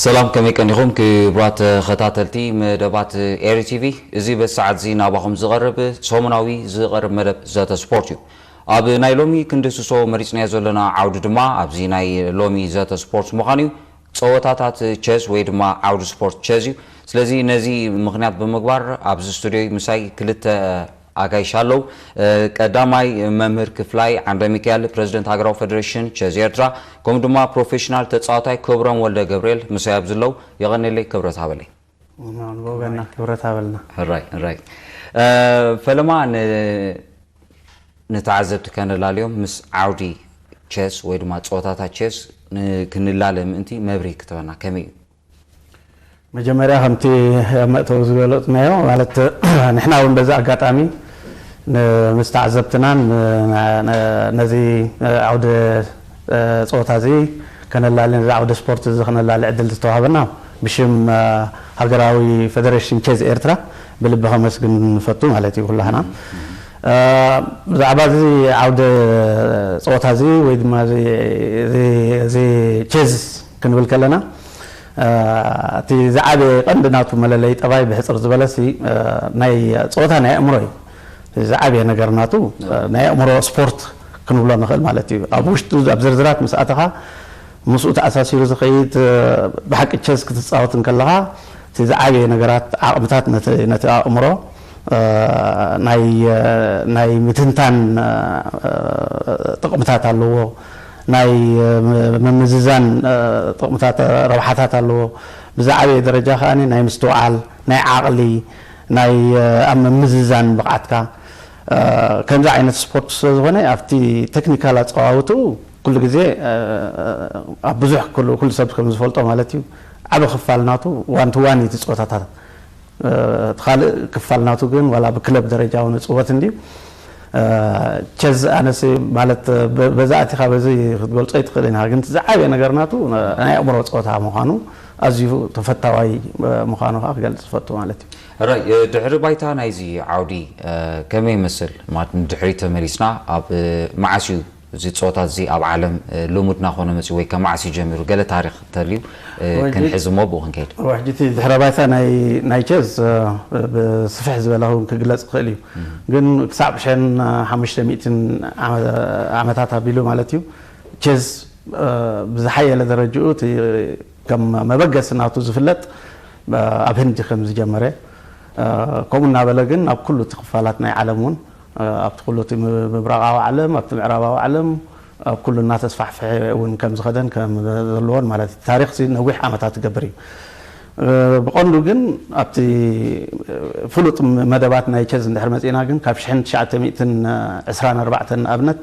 ሰላም፣ ከመይ ቀኒኹም ክቡራት ተኸታተልቲ መደባት ኤሪ ቲቪ? እዚ በዚ ሰዓት እዚ ናባኹም ዝቐርብ ሰሙናዊ ዝቐርብ መደብ ዘተ ስፖርት እዩ። ኣብ ናይ ሎሚ ክንድስሶ መሪጽናዮ ዘለና ዓውዲ ድማ ኣብዚ ናይ ሎሚ ዘተ ስፖርት ምዃኑ እዩ። ጸወታታት ቸዝ ወይ ድማ ዓውዲ ስፖርት ቸዝ እዩ። ስለዚ ነዚ ምኽንያት ብምግባር ኣብዚ ስቱድዮ ምሳይ ክልተ ኣጋይሽ ኣለዉ። ቀዳማይ መምህር ክፍላይ ዓንደ ሚካኤል፣ ፕረዚደንት ሃገራዊ ፈደሬሽን ቸዝ ኤርትራ፣ ከምኡ ድማ ፕሮፌሽናል ተጻዋታይ ክብሮም ወልደ ገብርኤል ምሳይ ኣብዚ ኣለዉ። የቐንየለይ፣ ክብረት ሃበለይ። ንበገና ክብረት ሃበልና። ራይ ራይ ፈለማ ን- ንተዓዘብቲ ከነላልዮም ምስ ዓውዲ ቸስ ወይ ድማ ጸወታታት ቸስ ን- ክንላለ ምእንቲ መብርሂ ክትበና ከመይ እዩ? መጀመርያ ከምቲ ኣብ መእተዊ ዝገለጽናዮ ማለት ንሕና እውን በዚ ኣጋጣሚ ን- ምስ ተዓዘብትናን ን- ን- ነዚ ዓውደ ጸወታ እዚ ከነላሊ ነዚ ዓውደ ስፖርት እዚ ከነላሊ ዕድል ዝተዋህበና ብሽም ሃገራዊ ፈደሬሽን ቸዝ ኤርትራ ብልቢ ከመስግን ንፈቱ ማለት እዩ ኩላህና። ብዛዕባ እዚ ዓውደ ጸወታ እዚ ወይ ድማ እዚ ቸዝ ክንብል ከለና እቲ ዝዓበየ ቀንዲ ናቱ መለለይ ጠባይ ብሕፅር ዝበለሲ ናይ ፀወታ ናይ ኣእምሮ እዩ። ዝዓበየ ነገር ናቱ ናይ ኣእምሮ ስፖርት ክንብሎ ንኽእል ማለት እዩ። ኣብ ውሽጡ ኣብ ዝርዝራት ምስ ኣተኻ ምስኡ ተኣሳሲሩ ዝኸይድ ብሓቂ ቸዝ ክትፃወት እንከለኻ እቲ ዝዓበየ ነገራት ዓቕምታት ነቲ ኣእምሮ ናይ ምትንታን ጥቕምታት ኣለዎ። ናይ ምምዝዛን ጥቕምታት ረብሓታት ኣለዎ። ብዝዓበየ ደረጃ ከኣ ናይ ምስትውዓል ናይ ዓቕሊ ናይ ኣብ ምምዝዛን ብቕዓትካ ከምዚ ዓይነት ስፖርት ስለ ዝኾነ ኣብቲ ቴክኒካል ኣፀዋውትኡ ኩሉ ግዜ ኣብ ብዙሕ ኩሉ ሰብ ከም ዝፈልጦ ማለት እዩ ዓብ ክፋል ናቱ ዋን ቱ ዋን እዩ እቲ ፀወታታት እቲ ካልእ ክፋል ናቱ ግን ዋላ ብክለብ ደረጃ እውን እፅወት እንድዩ ቸዝ ኣነስ ማለት በዛ ኣቲኻ በዚ ክትገልፆ ይትኽእል ኢና ግን ዝዓበየ ነገር ናቱ ናይ ኣእምሮ ፀወታ ምዃኑ ኣዝዩ ተፈታዋይ ምዃኑ ከዓ ክገልፅ ዝፈቱ ማለት እዩ። ራይ ድሕሪ ባይታ ናይዚ ዓውዲ ከመይ ይመስል ማለት ንድሕሪት ተመሊስና ኣብ መዓስ እዩ እዚ ፀወታ እዚ ኣብ ዓለም ልሙድ ናኾነ መፅኡ ወይ ከመዓስ እዩ ጀሚሩ ገለ ታሪክ ተልዩ ክንሕዝሞ ብኡ ክንከይድ። ሕጂ እቲ ድሕረ ባይታ ናይ ቸዝ ብስፍሕ ዝበለ እውን ክግለፅ ይኽእል እዩ ግን ክሳብ ሽሕን ሓሙሽተ ሚእትን ዓመታት ኣቢሉ ማለት እዩ ቸዝ ብዝሓየለ ደረጅኡ ከም መበገሲ ናቱ ዝፍለጥ ኣብ ህንዲ ከም ዝጀመረ ከምኡ እናበለ ግን ኣብ ኩሉ እቲ ክፋላት ናይ ዓለም እውን ኣብቲ ኩሉ እቲ ምብራቓዊ ዓለም ኣብቲ ምዕራባዊ ዓለም ኣብ ኩሉ እናተስፋሕፍሐ እውን ከም ዝኸደን ከም ዘለዎን ማለት እዩ። ታሪክ ነዊሕ ዓመታት ትገብር እዩ። ብቐንዱ ግን ኣብቲ ፍሉጥ መደባት ናይ ቸዝ እንድሕር መፂና ግን ካብ ሽሕን ትሽዓተ ሚእትን ዕስራን ኣርባዕተን ንኣብነት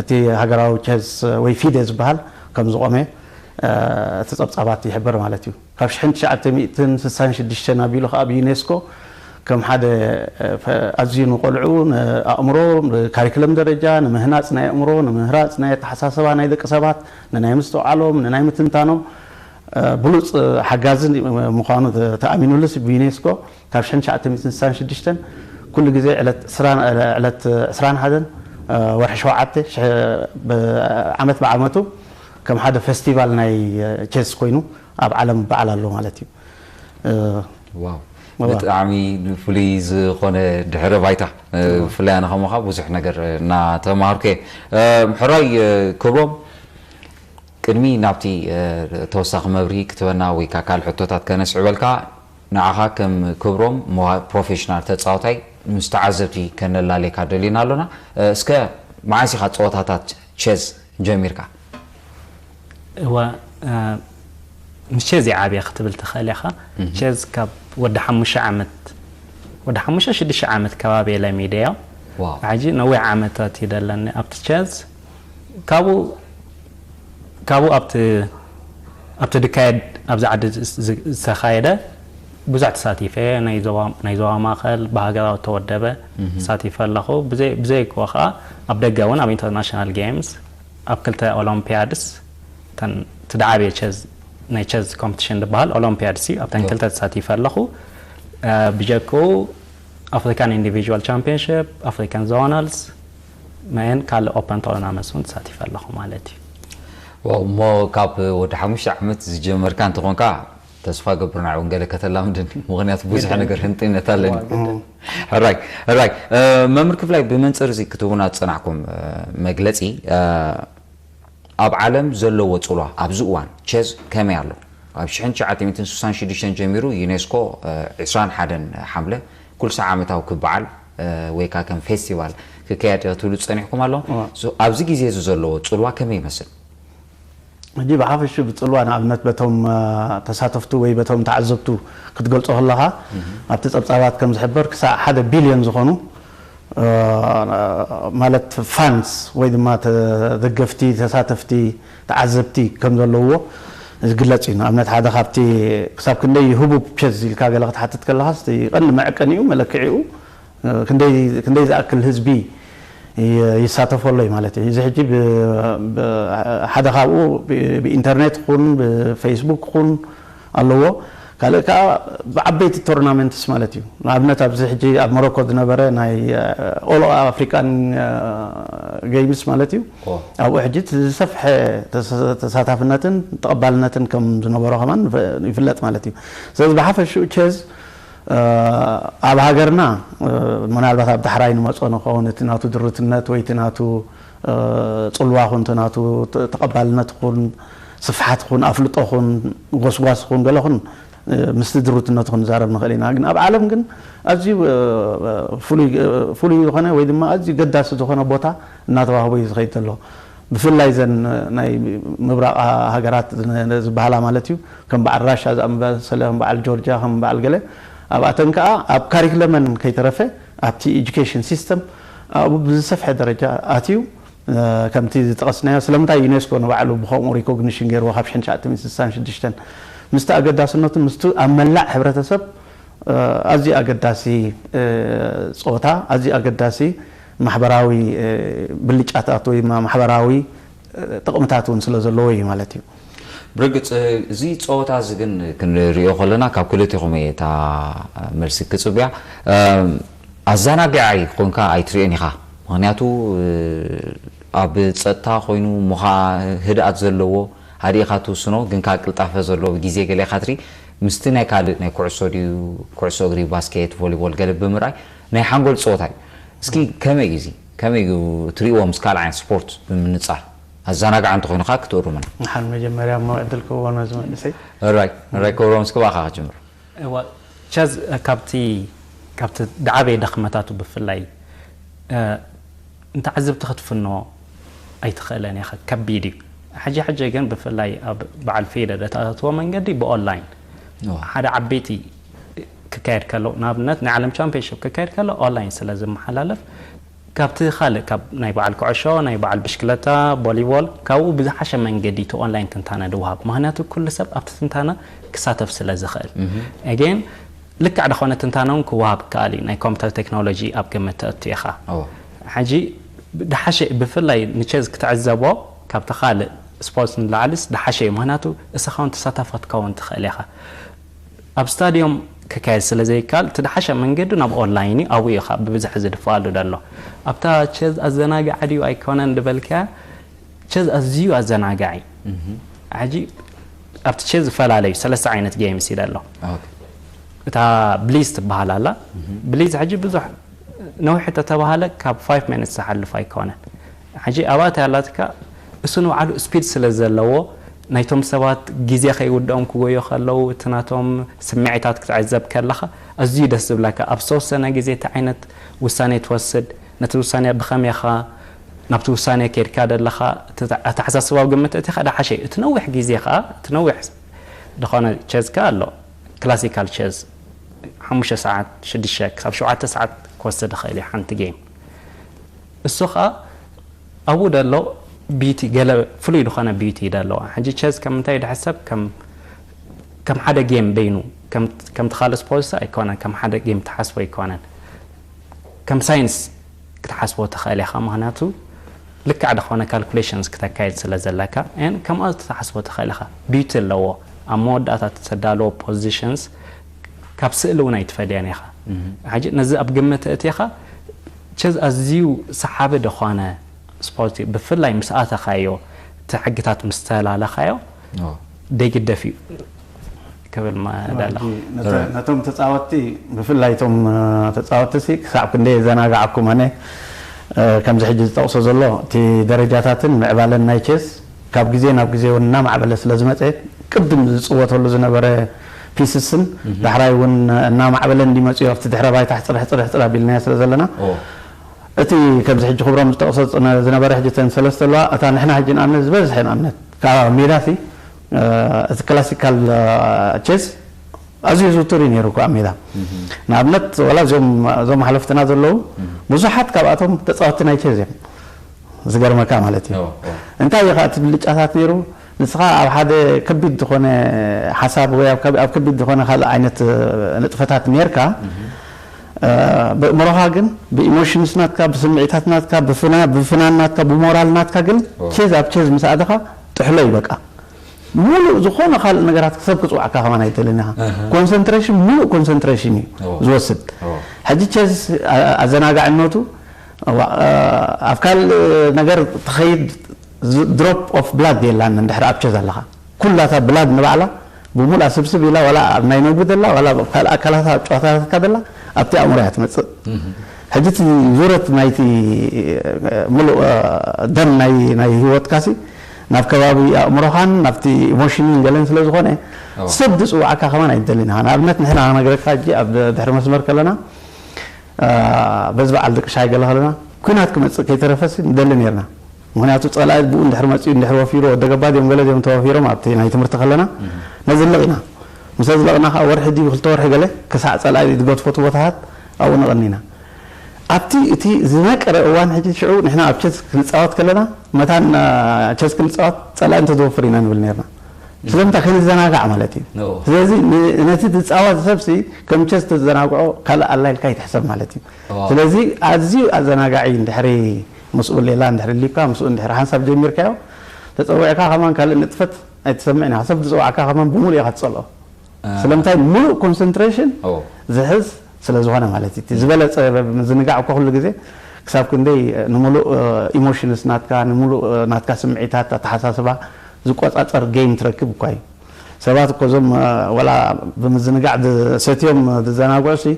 እቲ ሃገራዊ ቸዝ ወይ ፊደ ዝበሃል ከም ዝቆመ እቲ ፀብፃባት ይሕብር ማለት እዩ። ካብ ሽሕን ትሽዓተ ሚእትን ስሳን ሽዱሽተን ኣቢሉ ከዓ ብዩኔስኮ ከም ሓደ ኣዝዩ ንቆልዑ ንኣእምሮ ካሪክለም ደረጃ ንምህናፅ ናይ ኣእምሮ ንምህራፅ ናይ ኣተሓሳሰባ ናይ ደቂ ሰባት ንናይ ምስትውዓሎም ንናይ ምትንታኖም ብሉፅ ሓጋዚ ምዃኑ ተኣሚኑሉ ብዩኔስኮ ካብ ሽሕን ትሽዓተ ሚእትን ስሳን ሽዱሽተን ኩሉ ግዜ ዕለት ዕስራን ሓደን ወርሒ ሸውዓተ ዓመት ብዓመቱ ከም ሓደ ፈስቲቫል ናይ ቸስ ኮይኑ ኣብ ዓለም በዓል ኣሎ ማለት እዩ። ብጣዕሚ ፍሉይ ዝኾነ ድሕረ ባይታ ብፍላይ ኣነ ከማኻ ብዙሕ ነገር እናተማሃርኩ እየ። ሕራይ ክብሮም ቅድሚ ናብቲ ተወሳኺ መብርሂ ክትበና ወይ ካልእ ሕቶታት ከነስዕበልካ ንዓኻ ከም ክብሮም ፕሮፌሽናል ተፃዋታይ ምስ ተዓዘብቲ ከነላሌካ ደሊና ኣሎና። እስከ መዓስ ኢኻ ፀወታታት ቸዝ ጀሚርካ? እወ ምስ ቸዝ ይዓብየ ክትብል ትኽእል ኢኻ። ቸዝ ካብ ወዲ ሓሙሽተ ዓመት ወዲ ሓሙሽተ ሽዱሽተ ዓመት ከባቢ እየ ለሚደዮ። ሕጂ ነዊሕ ዓመታት እዩ ደለኒ ኣብቲ ቸዝ። ካብኡ ካብኡ ኣብቲ ኣብቲ ድካየድ ኣብዚ ዓዲ ዝተኻየደ ብዙሕ ተሳቲፈ ናይ ዞባ ማእኸል ብሃገራዊ ተወደበ ተሳቲፈ ኣለኹ። ብዘይክዎ ከዓ ኣብ ደገ እውን ኣብ ኢንተርናሽናል ጌምስ ኣብ ክልተ ኦሎምፒያድስ እተን እቲ ዝዓበየ ቸዝ ናይ ቸዝ ኮምፒቲሽን ዝበሃል ኦሎምፒያድስ እዩ። ኣብተን ክልተ ተሳቲፈ ኣለኹ። ብጀክኡ ኣፍሪካን ኢንዲቪጁዋል ቻምፒዮንሽፕ፣ ኣፍሪካን ዞናልስ መን ካልእ ኦፐን ቶርናመንትስ እውን ተሳቲፈ ኣለኹ ማለት እዩ። ዋው እሞ ካብ ወዲ ሓሙሽተ ዓመት ዝጀመርካ እንተኾንካ ተስፋ ገብር ንዓይ እውን ገለ ከተላምድኒ፣ ምኽንያቱ ብዙሕ ነገር ህንጥነት ኣለኒ። ሕራይ፣ ሕራይ። መምህር ክፍላይ፣ ብመንጽር እዚ ክትህቡና ዝጸናሕኩም መግለጺ፣ ኣብ ዓለም ዘለዎ ጽልዋ ኣብዚ እዋን ቸዝ ከመይ ኣሎ? ኣብ ሽሕን ትሽዓተ ሚእትን ስሳን ሽዱሽተን ጀሚሩ ዩኔስኮ ዕስራን ሓደን ሓምለ ኩልሳ ዓመታዊ ክበዓል ወይ ከዓ ከም ፌስቲቫል ክካየድ ክትብሉ ጸኒሕኩም ኣሎ። ኣብዚ ግዜ እዚ ዘለዎ ጽልዋ ከመይ ይመስል? ሕጂ ብሓፈሹ ብጽልዋ ንኣብነት በቶም ተሳተፍቱ ወይ በቶም ተዓዘብቱ ክትገልጾ ከለኻ ኣብቲ ጸብጻባት ከም ዝሕበር ክሳዕ ሓደ ቢልዮን ዝኾኑ ማለት ፋንስ ወይ ድማ ተደገፍቲ፣ ተሳተፍቲ፣ ተዓዘብቲ ከም ዘለውዎ ዝግለጽ እዩ። ንኣብነት ሓደ ካብቲ ክሳብ ክንደይ ህቡብ ቸዝ ኢልካ ገለ ክትሓትት ከለኻ ቀንዲ መዐቀኒኡ መለክዒኡ ክንደይ ዝኣክል ህዝቢ ይሳተፎ ኣሎ ማለት እዩ። እዚ ሕጂ ሓደ ካብኡ ብኢንተርኔት ኹን ብፌስቡክ ኹን ኣለዎ። ካልእ ከዓ ብዓበይቲ ቶርናመንትስ ማለት እዩ። ንኣብነት ኣብዚ ሕጂ ኣብ ሞሮኮ ዝነበረ ናይ ኦል ኣፍሪካን ገይምስ ማለት እዩ። ኣብኡ ሕጂ ዝሰፍሐ ተሳታፍነትን ተቐባልነትን ከም ዝነበሮ ከማን ይፍለጥ ማለት እዩ። ስለዚ ብሓፈሽኡ ቸዝ ኣብ ሃገርና ምናልባት ኣብ ዳሕራይ ንመጾ ንኸውን እቲ ናቱ ድሩትነት ወይ እቲ ናቱ ጽልዋ ኹን እቲ ናቱ ተቐባልነት ኹን ስፍሓት ኹን ኣፍልጦ ኹን ጎስጓስ ኹን ገለ ኹን ምስቲ ድሩትነቱ ክንዛረብ ንኽእል ኢና። ግን ኣብ ዓለም ግን ኣዝዩ ፍሉይ ዝኾነ ወይ ድማ ኣዝዩ ገዳሲ ዝኾነ ቦታ እናተዋህቦ እዩ ዝኸይድ ዘሎ። ብፍላይ ዘን ናይ ምብራቕ ሃገራት ዝበሃላ ማለት እዩ፣ ከም በዓል ራሻ ዝኣመሰለ፣ ከም በዓል ጆርጅያ፣ ከም በዓል ገለ ኣብኣተን ከዓ ኣብ ካሪክለመን ከይተረፈ ኣብቲ ኤጁኬሽን ሲስተም ኣብኡ ብዝሰፍሐ ደረጃ ኣትዩ። ከምቲ ዝጠቐስናዮ ስለምንታይ ዩኔስኮ ንባዕሉ ብኸምኡ ሪኮግኒሽን ገይርዎ ካብ ሽሕን ትሽዓተ ሚእትን ስሳን ሽዱሽተን ምስቲ ኣገዳስነቱ ምስቲ ኣብ መላእ ሕብረተሰብ ኣዝዩ ኣገዳሲ ፆታ ኣዝዩ ኣገዳሲ ማሕበራዊ ብልጫታት ወይ ማሕበራዊ ጥቕምታት እውን ስለ ዘለዎ እዩ ማለት እዩ። ብርግፅ እዚ ፀወታ እዚ ግን ክንሪኦ ከለና ካብ ክልቲኹም እየ እታ መልሲ ክፅብያ። ኣዘናግዓይ ኮንካ ኣይትሪኦን ኢኻ። ምክንያቱ ኣብ ፀጥታ ኮይኑ እሞ ከዓ ህድኣት ዘለዎ ሃዲእኻ ትውስኖ ግን ከዓ ቅልጣፈ ዘለዎ ግዜ ገለ ኢኻ ትርኢ። ምስቲ ናይ ካልእ ናይ ኩዕሶ ድዩ ኩዕሶ እግሪ ባስኬት ቮሊቦል ገለ ብምርኣይ ናይ ሓንጎል ፀወታ እዩ። እስኪ ከመይ እዩ እዚ ከመይ እዩ ትሪእዎ ምስ ካልእ ዓይነት ስፖርት ብምንፃር? ኣዘናግዓ እንተኾይኑ ከዓ ክትእርሙና። ንሓን መጀመርያ እሞ ዕድል ክህቦ ነዚ መንእሰይ። ራይ ራይ ክብሮም እስኪ ብኣኻ ክጅምር። እዋ ቸዝ ካብቲ ካብቲ ዝዓበየ ድኽመታቱ ብፍላይ ንተዓዘብቲ ክትፍኖ ኣይትኽእለን ኢኻ፣ ከቢድ እዩ። ሕጂ ሕጂ ግን ብፍላይ ኣብ በዓል ፌደረ እተኣትዎ መንገዲ ብኦንላይን ሓደ ዓበይቲ ክካየድ ከሎ ንኣብነት ናይ ዓለም ቻምፒዮንሽፕ ክካየድ ከሎ ኦንላይን ስለ ዝመሓላለፍ ካብቲ ካልእ ካብ ናይ በዓል ኩዕሾ ናይ በዓል ብሽክለታ ቦሊቦል ካብኡ ብዝሓሸ መንገዲ እቲ ኦንላይን ትንታነ ድወሃብ ምክንያቱ ኩሉ ሰብ ኣብቲ ትንታነ ክሳተፍ ስለ ዝኽእል ኤጌን ልክዕ ዝኾነ ትንታነ እውን ክወሃብ ይከኣል እዩ ናይ ኮምፒተር ቴክኖሎጂ ኣብ ግምት ተእቱ ኢኻ ሕጂ ድሓሸ ብፍላይ ንቸዝ ክትዕዘቦ ካብቲ ካልእ ስፖርት ንላዕልስ ድሓሸ እዩ ምክንያቱ እስኻ እውን ተሳታፊ ክትከውን ትኽእል ኢኻ ኣብ ስታድዮም ክካየድ ስለ ዘይከኣል እቲ ድሓሸ መንገዱ ናብ ኦንላይን እዩ ኣብኡ ኢኻ ብብዝሒ ዝድፍኣሉ ዘሎ ኣብታ ቸዝ ኣዘናግዓ ድዩ ኣይኮነን ዝበልካያ ቸዝ ኣዝዩ ኣዘናጋዒ ሕጂ ኣብቲ ቸዝ ዝፈላለዩ ሰለስተ ዓይነት ጌምስ እዩ ዘሎ እታ ብሊዝ ትበሃል ኣላ ብሊዝ ሕጂ ብዙሕ ነዊሕ ተተባሃለ ካብ ፋይቭ ሚኒትስ ዝሓልፍ ኣይኮነን ሕጂ ኣብኣ ያላትካ እሱ ንባዕሉ ስፒድ ስለ ዘለዎ ናይቶም ሰባት ግዜ ከይውድኦም ክጎዮ ከለዉ እቲ ናቶም ስምዒታት ክትዕዘብ ከለኻ ኣዝዩ ደስ ዝብለካ ኣብ ዝተወሰነ ግዜ እቲ ዓይነት ውሳኔ ትወስድ ነቲ ውሳኔ ብኸመይ ኢኻ ናብቲ ውሳኔ ከይድካ ዘለኻ ኣተሓሳስባዊ ግምት እቲ ኸዳ ሓሸ እቲ ነዊሕ ግዜ ኸዓ እቲ ነዊሕ ዝኾነ ቸዝ ከ ኣሎ ክላሲካል ቸዝ ሓሙሽተ ሰዓት ሽዱሽተ ክሳብ ሸውዓተ ሰዓት ክወስድ ይኽእል እዩ ሓንቲ ጌም እሱ ኸዓ ኣብኡ ደሎ ቢዩቲ ገለ ፍሉይ ዝኾነ ቢዩቲ እዩ ደለዋ ሕጂ ቸዝ ከም እንታይ ድሕሰብ ከም ሓደ ጌም በይኑ ከምቲ ካልእ ስፖርትስ ኣይኮነን ከም ሓደ ጌም ትሓስቦ ኣይኮነን ከም ሳይንስ ክትሓስቦ ትኽእል ኢኻ ምክንያቱ ልክዕ ዝኾነ ካልኩሌሽንስ ክተካየድ ስለ ዘለካ ን ከምኣ ትሓስቦ ትኽእል ኢኻ ቢዩቲ ኣለዎ ኣብ መወዳእታ ተዳለዎ ፖዚሽንስ ካብ ስእሊ እውን ኣይትፈልያን ኢኻ ሕጂ ነዚ ኣብ ግምት እቲኻ ቸዝ ኣዝዩ ሰሓቢ ዝኾነ ስፖርት እዩ ብፍላይ ምስ ኣተኻዮ እቲ ሕግታት ምስ ተላለኻዮ ደይግደፍ እዩ ክብል ደለኹ። ነቶም ተፃወትቲ ብፍላይ ቶም ተፃወትቲ ሲ ክሳብ ክንደይ የዘናጋዓኩም ኣነ ከምዚ ሕጂ ዝጠቕሶ ዘሎ እቲ ደረጃታትን ምዕባለን ናይ ቼስ ካብ ግዜ ናብ ግዜ እውን እናማዕበለ ስለ ዝመፀ ቅድም ዝፅወተሉ ዝነበረ ፒስስን ዳሕራይ እውን እናማዕበለ እንዲመፅኡ ኣብቲ ድሕረ ባይታ ሕፅር ሕፅር ሕፅር ኣቢልናዮ ስለ ዘለና እቲ ከምዚ ሕጂ ክብሮም ዝጠቕሶ ዝነበረ ሕጂ ተን ሰለስተ ኣለዋ እታ ንሕና ሕጂ ንኣብነት ዝበዝሐ ንኣብነት ካብ ሜዳ ሲ እቲ ክላሲካል ቼስ ኣዝዩ ዝውቱር እዩ ነይሩ እኮ ኣብ ሜዳ ንኣብነት ወላ እዞም እዞም ሓለፍትና ዘለዉ ብዙሓት ካብኣቶም ተፃወትቲ ናይ ቼዝ እዮም ዝገርመካ ማለት እዩ እንታይ እዩ እቲ ብልጫታት ነይሩ ንስኻ ኣብ ሓደ ከቢድ ዝኾነ ሓሳብ ወይ ኣብ ከቢድ ዝኾነ ካልእ ዓይነት ንጥፈታት ነርካ ብእምሮኻ ግን ብኢሞሽንስ ናትካ ብስምዒታት ናትካ ብፍናን ናትካ ብሞራል ናትካ ግን ቼዝ ኣብ ቼዝ ምስ ኣተኻ ጥሕሎ እዩ በቃ ሙሉእ ዝኾነ ካልእ ነገራት ክሰብ ክፅዋዕካ ከማን ኣይትልን ኢኻ ኮንሰንትሬሽን ሙሉእ ኮንሰንትሬሽን እዩ ዝወስድ ሕጂ ቼዝ ኣዘናጋዕነቱ ኣብ ካልእ ነገር ትኸይድ ድሮፕ ኦፍ ብላድ የላን እንድሕር ኣብ ቸዝ ኣለኻ ኩላታ ብላድ ንባዕላ ብሙልኣ ስብስብ ኢላ ዋላ ኣብ ናይ መግቢ ደላ ዋላ ካልእ ኣካላታ ኣብ ጨዋታታትካ ደላ ኣብቲ ኣእምሮ እያ ትመፅእ ሕጂ እቲ ዙረት ናይቲ ሙሉእ ደም ናይ ናይ ህይወትካሲ ናብ ከባቢ ኣእምሮኻን ናብቲ ኢሞሽንን ገለን ስለ ዝኾነ ሰብ ዝፅዋዓካ ከማን ኣይደልን ኢኻ ንኣብነት ንሕና ክነግረካ ሕጂ ኣብ ድሕሪ መስመር ከለና በዚ በዓል ደቂ ሻይ ገለ ከለና ኩናት ክመፅእ ከይተረፈሲ ንደሊ ነርና ምክንያቱ ፀላኢ ብኡ እንድሕር መፅኡ እንድሕር ወፊሩ ወደ ገባድ እዮም ገለ እዚኦም ተወፊሮም ኣብቲ ናይ ትምህርቲ ከለና ነዝልቕ ኢና ምስ ኣዝለቕና ከዓ ወርሒ ድዩ ክልተ ወርሒ ገለ ክሳዕ ፀላኢ ዝገድፎ እቲ ቦታታት ኣብኡ ነቐኒ ኢና ኣብቲ እቲ ዝመቀረ እዋን ሕጂ ሽዑ ንሕና ኣብ ቸስ ክንፃወት ከለና መታን ቸስ ክንፃወት ፀላኢ እንተዝወፍር ኢና ንብል ነርና ስለምንታይ ከንዘናጋዕ ማለት እዩ ስለዚ ነቲ ዝፃወት ሰብሲ ከም ቸስ ተዘናግዖ ካልእ ኣላ ኢልካ ይትሕሰብ ማለት እዩ ስለዚ ኣዝዩ ኣዘናጋዒ እንድሕሪ ምስኡ ሌላ እንድሕሪ ሊካ ምስኡ እንድሕሪ ሓንሳብ ጀሚርካዮ ተፀዊዕካ ከማን ካልእ ንጥፈት ኣይትሰምዕን ኢኻ ሰብ ዝፀዋዕካ ከማን ብሙሉ ኢኻ ትፀልኦ ስለምንታይ ሙሉእ ኮንሰንትሬሽን ዝሕዝ ስለ ዝኾነ ማለት እዩ ዝበለፀ ምዝንጋዕ እኮ ኩሉ ግዜ ክሳብ ክንደይ ንምሉእ ኢሞሽንስ ናትካ ንምሉእ ናትካ ስምዒታት ኣተሓሳስባ ዝቆፃፀር ጌም ትረክብ እኳ እዩ ሰባት እኮ እዞም ወላ ብምዝንጋዕ ሰትዮም ዝዘናግዑ ሲ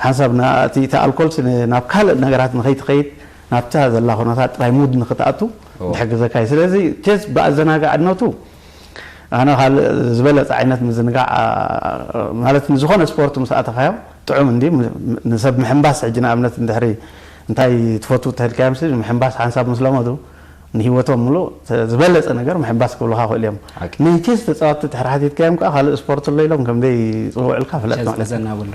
ሓንሳብ እቲ ኣልኮል ናብ ካልእ ነገራት ንኸይትኸይድ ናብታ ዘላ ኩነታት ጥራይ ሙድ ንክትኣቱ ዝሕግዘካ እዩ ስለዚ ቼስ ብኣዘናጋዕነቱ ኣነ ካልእ ዝበለፀ ዓይነት ምዝንጋዕ ማለት ንዝኾነ ስፖርት ምስ ኣተኻዮ ጥዑም እንዲ ንሰብ ምሕንባስ ሕጂ ንኣብነት እንድሕሪ እንታይ ትፈቱ ተልካዮም ሲ ምሕንባስ ሓንሳብ ምስ ለመዱ ንህይወቶም ምሉእ ዝበለፀ ነገር ምሕንባስ ክብሉካ ክእል እዮም ናይ ቼስ ተፃወትቲ ድሕሪ ሓቲትካዮም ከዓ ካልእ ስፖርት ኣሎ ኢሎም ከምደይ ፅውዕልካ ፍለጥ ማለት እዩ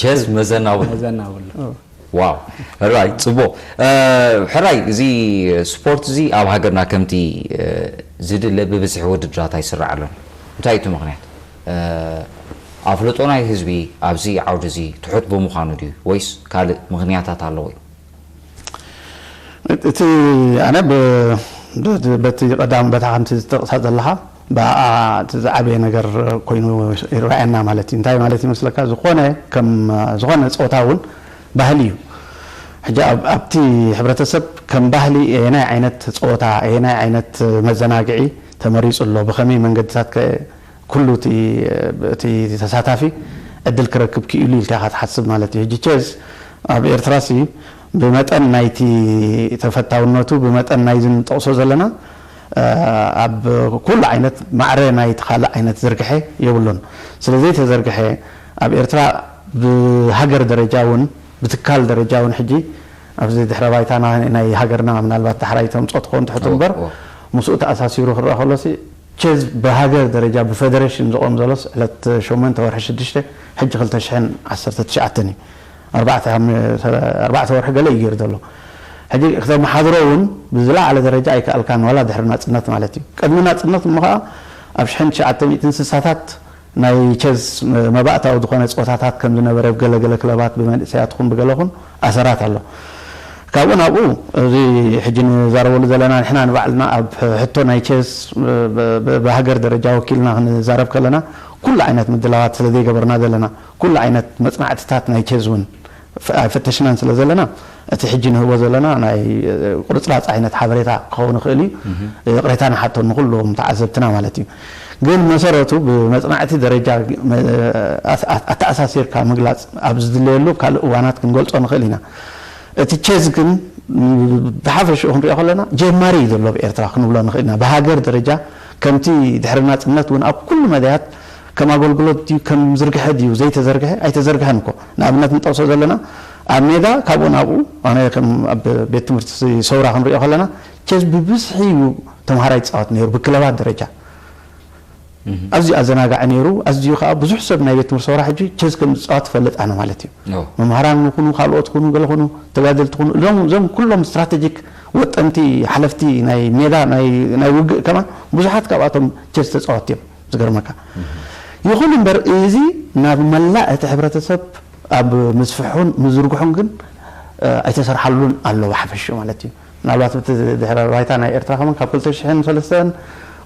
ቸስ መዘናብሉ ዋው ሕራይ ፅቡቅ ሕራይ እዚ ስፖርት እዚ ኣብ ሃገርና ከምቲ ዝድለ ብብዝሒ ውድድራት ኣይስራዓሉን እንታይ እቲ ምክንያት ኣፍልጦ ናይ ህዝቢ ኣብዚ ዓውዲ እዚ ትሑት ብምዃኑ ድዩ ወይስ ካልእ ምክንያታት ኣለዎ እዩ እቲ ኣነ በቲ ቀዳም በታ ከምቲ ዝጠቕሳ ዘለኻ ብኣ እቲ ዝዓበየ ነገር ኮይኑ ይረኣየና ማለት እዩ እንታይ ማለት ይመስለካ ዝኾነ ከም ዝኾነ ፀወታ እውን ባህሊ እዩ ሕጂ ኣብቲ ሕብረተሰብ ከም ባህሊ የናይ ዓይነት ፀወታ የናይ ዓይነት መዘናግዒ ተመሪፁ ኣሎ ብኸመይ መንገድታት ኩሉ እቲ ተሳታፊ ዕድል ክረክብ ክኢሉ ኢልካ ኢኻ ትሓስብ ማለት እዩ። ሕጂ ቼዝ ኣብ ኤርትራሲ ብመጠን ናይቲ ተፈታውነቱ ብመጠን ናይዚ ንጠቕሶ ዘለና ኣብ ኩሉ ዓይነት ማዕረ ናይቲ ካልእ ዓይነት ዝርግሐ የብሉን። ስለ ዘይተዘርግሐ ኣብ ኤርትራ ብሃገር ደረጃ እውን ብትካል ደረጃ እውን ሕጂ ኣብዚ ድሕረ ባይታና ናይ ሃገርና ምናልባት ዳሕራይ ተምፅኦ ትኸውን ትሕቱ እምበር ምስኡ ተኣሳሲሩ ክረአ ከሎሲ ቼዝ ብሃገር ደረጃ ብፈደረሽን ዝቆም ዘሎስ ዕለት ሸሞንተ ወርሒ ሽዱሽተ ሕጂ ክልተ ሽሕን ዓሰርተ ትሽዓተን እዩ። ኣርባዕተ ኣርባዕተ ወርሒ ገለ እዩ ገይሩ ዘሎ። ሕጂ ክተመሓድሮ እውን ብዝለዓለ ደረጃ ኣይከኣልካን ዋላ ድሕሪ ናፅነት ማለት እዩ። ቅድሚ ናፅነት እሞ ከዓ ኣብ ሽሕን ትሽዓተ ሚእትን ስሳታት ናይ ቸዝ መባእታዊ ዝኾነ ፀወታታት ከም ዝነበረ ብገለገለ ክለባት ብመንእሰያት ኹን ብገለ ኹን ኣሰራት ኣሎ። ካብኡ ናብኡ እዚ ሕጂ ንዛረበሉ ዘለና ንሕና ንባዕልና ኣብ ሕቶ ናይ ቸዝ ብሃገር ደረጃ ወኪልና ክንዛረብ ከለና ኩሉ ዓይነት ምድላዋት ስለ ዘይገበርና ዘለና ኩሉ ዓይነት መፅናዕትታት ናይ ቸዝ እውን ኣይፈተሽናን ስለ ዘለና እቲ ሕጂ ንህቦ ዘለና ናይ ቁርፅራፅ ዓይነት ሓበሬታ ክኸውን ይኽእል እዩ። ይቕሬታ ንሓቶ ንኩሎም ተዓዘብትና ማለት እዩ። ግን መሰረቱ ብመጽናዕቲ ደረጃ ኣተኣሳሲርካ ምግላጽ ኣብ ዝድለየሉ ካልእ እዋናት ክንገልጾ ንኽእል ኢና። እቲ ቸዝ ግን ብሓፈሽኡ ክንሪኦ ከለና ጀማሪ እዩ ዘሎ ኣብ ኤርትራ ክንብሎ ንኽእል ኢና። ብሃገር ደረጃ ከምቲ ድሕሪ ናጽነት እውን ኣብ ኩሉ መዳያት ከም ኣገልግሎት ድዩ ከም ዝርግሐ ድዩ ዘይተዘርግሐ ኣይተዘርግሐን እኮ። ንኣብነት ንጠቕሶ ዘለና ኣብ ሜዳ ካብኡ ናብኡ ኣነ ከም ኣብ ቤት ትምህርቲ ሰውራ ክንሪኦ ከለና ቸዝ ብብዝሒ እዩ ተምሃራይ ዝጻወት ነይሩ ብክለባት ደረጃ። ኣዝዩ ኣዘናጋዒ ነይሩ። ኣዝዩ ከዓ ብዙሕ ሰብ ናይ ቤት ትምህርቲ ሰውራ ሕጂ ቸዝ ከም ዝፃወት ትፈልጥ ኣነ ማለት እዩ። መምሃራን ኩኑ ካልኦት ኩኑ ገለ ኩኑ ተጋደልቲ ኩኑ እዞም እዞም ኩሎም ስትራቴጂክ ወጠንቲ ሓለፍቲ ናይ ሜዳ ናይ ውግእ ከማን ብዙሓት ካብኣቶም ቸዝ ተፃወትቲ እዮም ዝገርመካ። ይኹን እምበር እዚ ናብ መላእ እቲ ሕብረተሰብ ኣብ ምስፍሑን ምዝርግሑን ግን ኣይተሰርሓሉን ኣሎ ብሓፈሽኡ ማለት እዩ። ምናልባት እቲ ድሕረ ባይታ ናይ ኤርትራ ከማን ካብ ክልተ ሽሕን ሰለስተን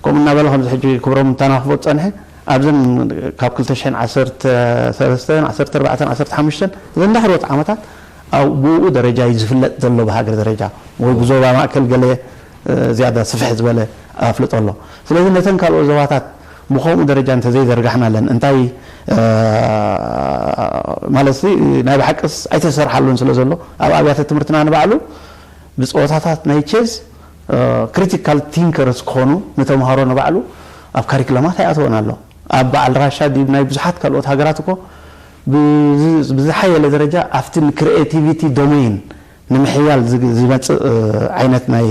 ከምኡ እናበለ ከምዚ ሕጂ ክብሮም እንተናኽፎ ዝጸንሐ ኣብዘን ካብ ክልተ ሽሕን ዓሰርተ ሰለስተን ዓሰርተ ኣርባዕተን ዓሰርተ ሓሙሽተን እዘን ዳሕሮት ዓመታት ኣብ ብኡ ደረጃ እዩ ዝፍለጥ ዘሎ ብሃገር ደረጃ ወይ ብዞባ ማእከል ገለ ዝያዳ ስፍሕ ዝበለ ኣፍልጦ ኣሎ። ስለዚ ነተን ካልኦት ዞባታት ብኸምኡ ደረጃ እንተዘይዘርጋሕናለን እንታይ ማለት ናይ ብሓቅስ ኣይተሰርሓሉን ስለ ዘሎ ኣብ ኣብያተ ትምህርትና ንባዕሉ ብፀወታታት ናይ ቸዝ ክሪቲካል ቲንከርስ ክኾኑ ንተምሃሮ ንባዕሉ ኣብ ካሪክለማት ኣይኣተወን ኣሎ። ኣብ በዓል ራሻ ድዩ ናይ ብዙሓት ካልኦት ሃገራት እኮ ብዝሓየለ ደረጃ ኣብቲ ክሪኤቲቪቲ ዶሜይን ንምሕያል ዝመፅእ ዓይነት ናይ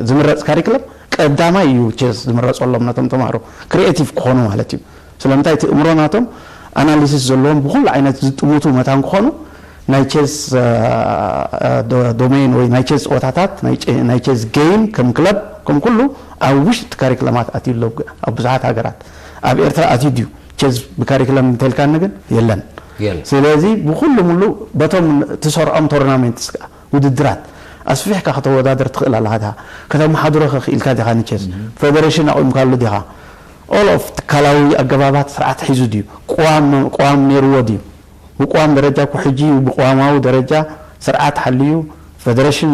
ዝምረፅ ካሪክለም ቀዳማይ እዩ ቸዝ ዝምረፀሎም ነቶም ተምሃሮ ክሪኤቲቭ ክኾኑ ማለት እዩ። ስለምንታይ እቲ እምሮ ናቶም ኣናሊሲስ ዘለዎም ብኩሉ ዓይነት ዝጥምቱ መታን ክኾኑ ናይ ቸዝ ዶሜይን ወይ ናይ ቸዝ ፀወታታት ናይ ቸዝ ጌም ከም ክለብ ከም ኩሉ ኣብ ውሽጢ ካሪክለማት ኣትዩ ኣሎ ኣብ ብዙሓት ሃገራት። ኣብ ኤርትራ ኣትዩ ድዩ ቸዝ ብካሪክለም እንተልካኒ ግን የለን። ስለዚ ብኩሉ ሙሉ በቶም ትሰርዖም ቶርናሜንትስ ውድድራት ኣስፊሕካ ከተወዳደር ትኽእል ኣለኻ ዲኻ? ከተመሓድሮ ከ ክኢልካ ዲኻ ንቸስ? ፌደሬሽን ኣቑምካሉ ዲኻ? ኦል ኦፍ ትካላዊ ኣገባባት ስርዓት ሒዙ ድዩ? ቅዋም ቅዋም ነይርዎ ድዩ? ብቅዋም ደረጃ እኮ ሕጂ እዩ ብቅዋማዊ ደረጃ ስርዓት ሓልዩ ፌደሬሽን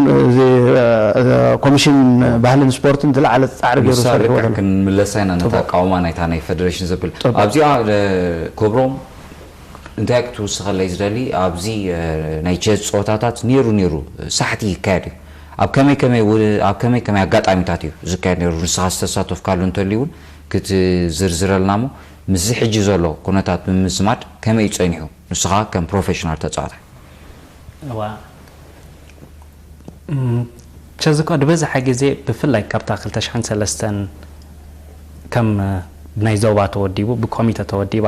ኮሚሽን ባህልን ስፖርትን ዝለዓለ ፃዕሪ ገይሩ ንሳ ሰርሕዎ ልክዕ ዘሎ። ክንምለሳ ኢና ነታ ቃውማ ናይታ ናይ ፌደሬሽን ዘብል ኣብዚኣ ክብሮም እንታይ ክትውስኸለይ ዝደሊ ኣብዚ ናይ ቸዝ ፀወታታት ነይሩ ነይሩ ሳሕቲ ይካየድ እዩ። ኣብ ከመይ ከመይ ው- ኣብ ከመይ ከመይ ኣጋጣሚታት እዩ ዝካየድ ነይሩ? ንስኻ ዝተሳተፍካሉ እንተልዩ እውን ክትዝርዝረልና እሞ ምስዚ ሕጂ ዘሎ ኩነታት ብምዝማድ ከመይ እዩ ፀኒሑ ንስኻ ከም ፕሮፌሽናል ተፃዋታይ? እዋ ቸዝ እኳ ዝበዝሐ ግዜ ብፍላይ ካብታ ክልተ ሽሕን ሰለስተን ከም ናይ ዞባ ተወዲቡ ብኮሚተ ተወዲባ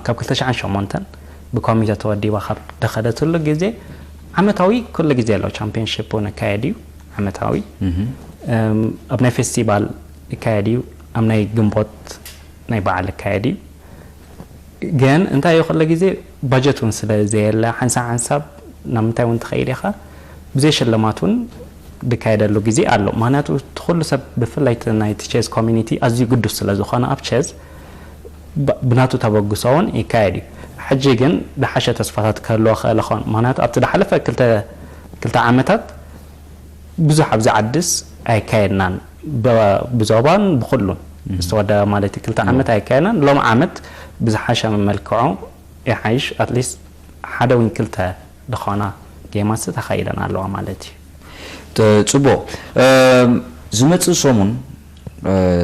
ካብ ክልተ ሽሕን ሸሞንተን ብኮሚተ ተወዲባ ካብ ደኸደትሉ ግዜ ዓመታዊ ኩሉ ግዜ ኣሎ ቻምፒዮንሺፕ እውን ይካየድ እዩ ዓመታዊ ኣብ ናይ ፌስቲቫል ይካየድ እዩ ኣብ ናይ ግንቦት ናይ በዓል ይካየድ እዩ ግን እንታይ እዩ ኩሉ ግዜ ባጀት እውን ስለ ዘየለ ሓንሳብ ሓንሳብ ናብ ምንታይ እውን ትኸይድ ኢኻ ብዘይ ሽልማት እውን ዝካየደሉ ግዜ ኣሎ ምክንያቱ እቲ ኩሉ ሰብ ብፍላይ እቲ ናይቲ ቸዝ ኮሚኒቲ ኣዝዩ ግዱስ ስለ ዝኾነ ኣብ ቸዝ ብናቱ ተበግሶ እውን ይካየድ እዩ ሕጂ ግን ዝሓሸ ተስፋታት ክህልዎ ክእል ኾን ምክንያቱ ኣብቲ ዝሓለፈ ክልተ ዓመታት ብዙሕ ኣብዚ ዓድስ ኣይካየድናን ብዞባን ብኩሉን ዝተወደበ ማለት እዩ ክልተ ዓመት ኣይካየድናን ሎሚ ዓመት ብዝሓሸ መልክዑ ይሓይሽ ኣትሊስት ሓደ ወይ ክልተ ዝኾና ጌማት ተኻይደን ኣለዋ ማለት እዩ። ፅቡቕ ዝመፅእ ሰሙን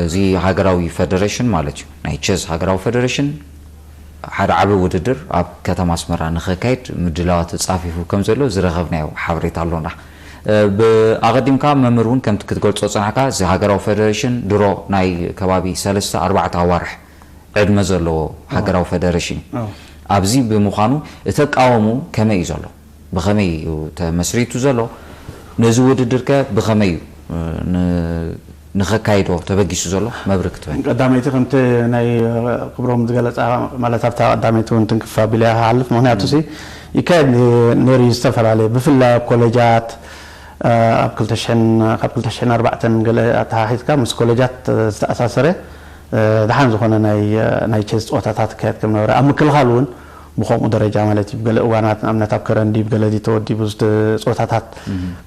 እዚ ሃገራዊ ፈደሬሽን ማለት እዩ ናይ ቸዝ ሃገራዊ ፈደሬሽን ሓደ ዓቢ ውድድር ኣብ ከተማ ኣስመራ ንኸካይድ ምድላዋት ፃፊፉ ከም ዘሎ ዝረኸብናዮ ሓበሬታ ኣሎና። ኣቐዲምካ መምህር እውን ከምቲ ክትገልፆ ዝፀናሕካ እዚ ሃገራዊ ፈደሬሽን ድሮ ናይ ከባቢ ሰለስተ ኣርባዕተ ኣዋርሕ ዕድመ ዘለዎ ሃገራዊ ፈደሬሽን እዩ። ኣብዚ ብምዃኑ እቲ ኣቃውምኡ ከመይ እዩ ዘሎ? ብኸመይ እዩ ተመስሪቱ ዘሎ? ነዚ ውድድር ከ ብኸመይ እዩ ንኸካይዶ ተበጊሱ ዘሎ? መብርህ ክትበኒ። ቀዳመይቲ ከምቲ ናይ ክብሮም ዝገለፃ ማለት ኣብታ ቀዳመይቲ እውን ትንክፍ ኣቢለ እየ ክሓልፍ ምክንያቱ ሲ ይካየድ ነይሩ እዩ ዝተፈላለየ ብፍላይ ኣብ ኮሌጃት ኣብ ክልተ ሽሕን ካብ ክልተ ሽሕን ኣርባዕተን ገለ ኣተሓሒዝካ ምስ ኮሌጃት ዝተኣሳሰረ ደሓን ዝኾነ ናይ ቸዝ ፀወታታት ይካየድ ከም ነበረ ኣብ ምክልኻል እውን ብኸምኡ ደረጃ ማለት እዩ ብገለ እዋናት ንኣብነት ኣብ ከረን ድዩ ብገለ ድዩ ተወዲቡ እቲ ፀወታታት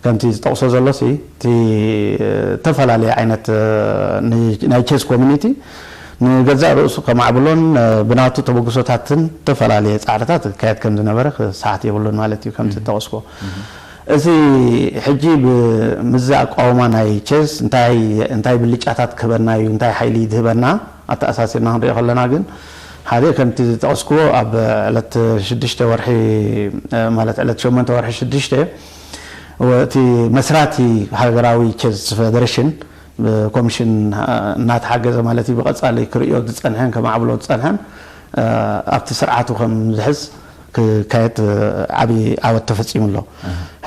ከምቲ ዝጠቕሶ ዘሎ ሲ እቲ ዝተፈላለየ ዓይነት ናይ ቸዝ ኮሚኒቲ ንገዛእ ርእሱ ከማዕብሎን ብናቱ ተበግሶታትን ዝተፈላለየ ፃዕርታት ክካየድ ከም ዝነበረ ክሰሓት የብሉን ማለት እዩ። ከምቲ ዝጠቐስኩዎ፣ እዚ ሕጂ ብምዚ ኣቋውማ ናይ ቸዝ እንታይ እንታይ ብልጫታት ክህበና እዩ፣ እንታይ ሓይሊ ዝህበና ኣተኣሳሲርና ክንሪኦ ከለና ግን፣ ሓደ ከምቲ ዝጠቐስኩዎ ኣብ ዕለት ሽዱሽተ ወርሒ፣ ማለት ዕለት ሸሞንተ ወርሒ ሽዱሽተ፣ እቲ መስራቲ ሃገራዊ ቸዝ ፌደሬሽን ብኮሚሽን እናተሓገዘ ማለት እዩ፣ ብቐጻሊ ክርእዮ ዝጸንሐን ከማዕብሎ ዝጸንሐን ኣብቲ ስርዓቱ ከም ዝሕዝ ክካየድ ዓቢ ዓወት ተፈጺሙ ኣሎ።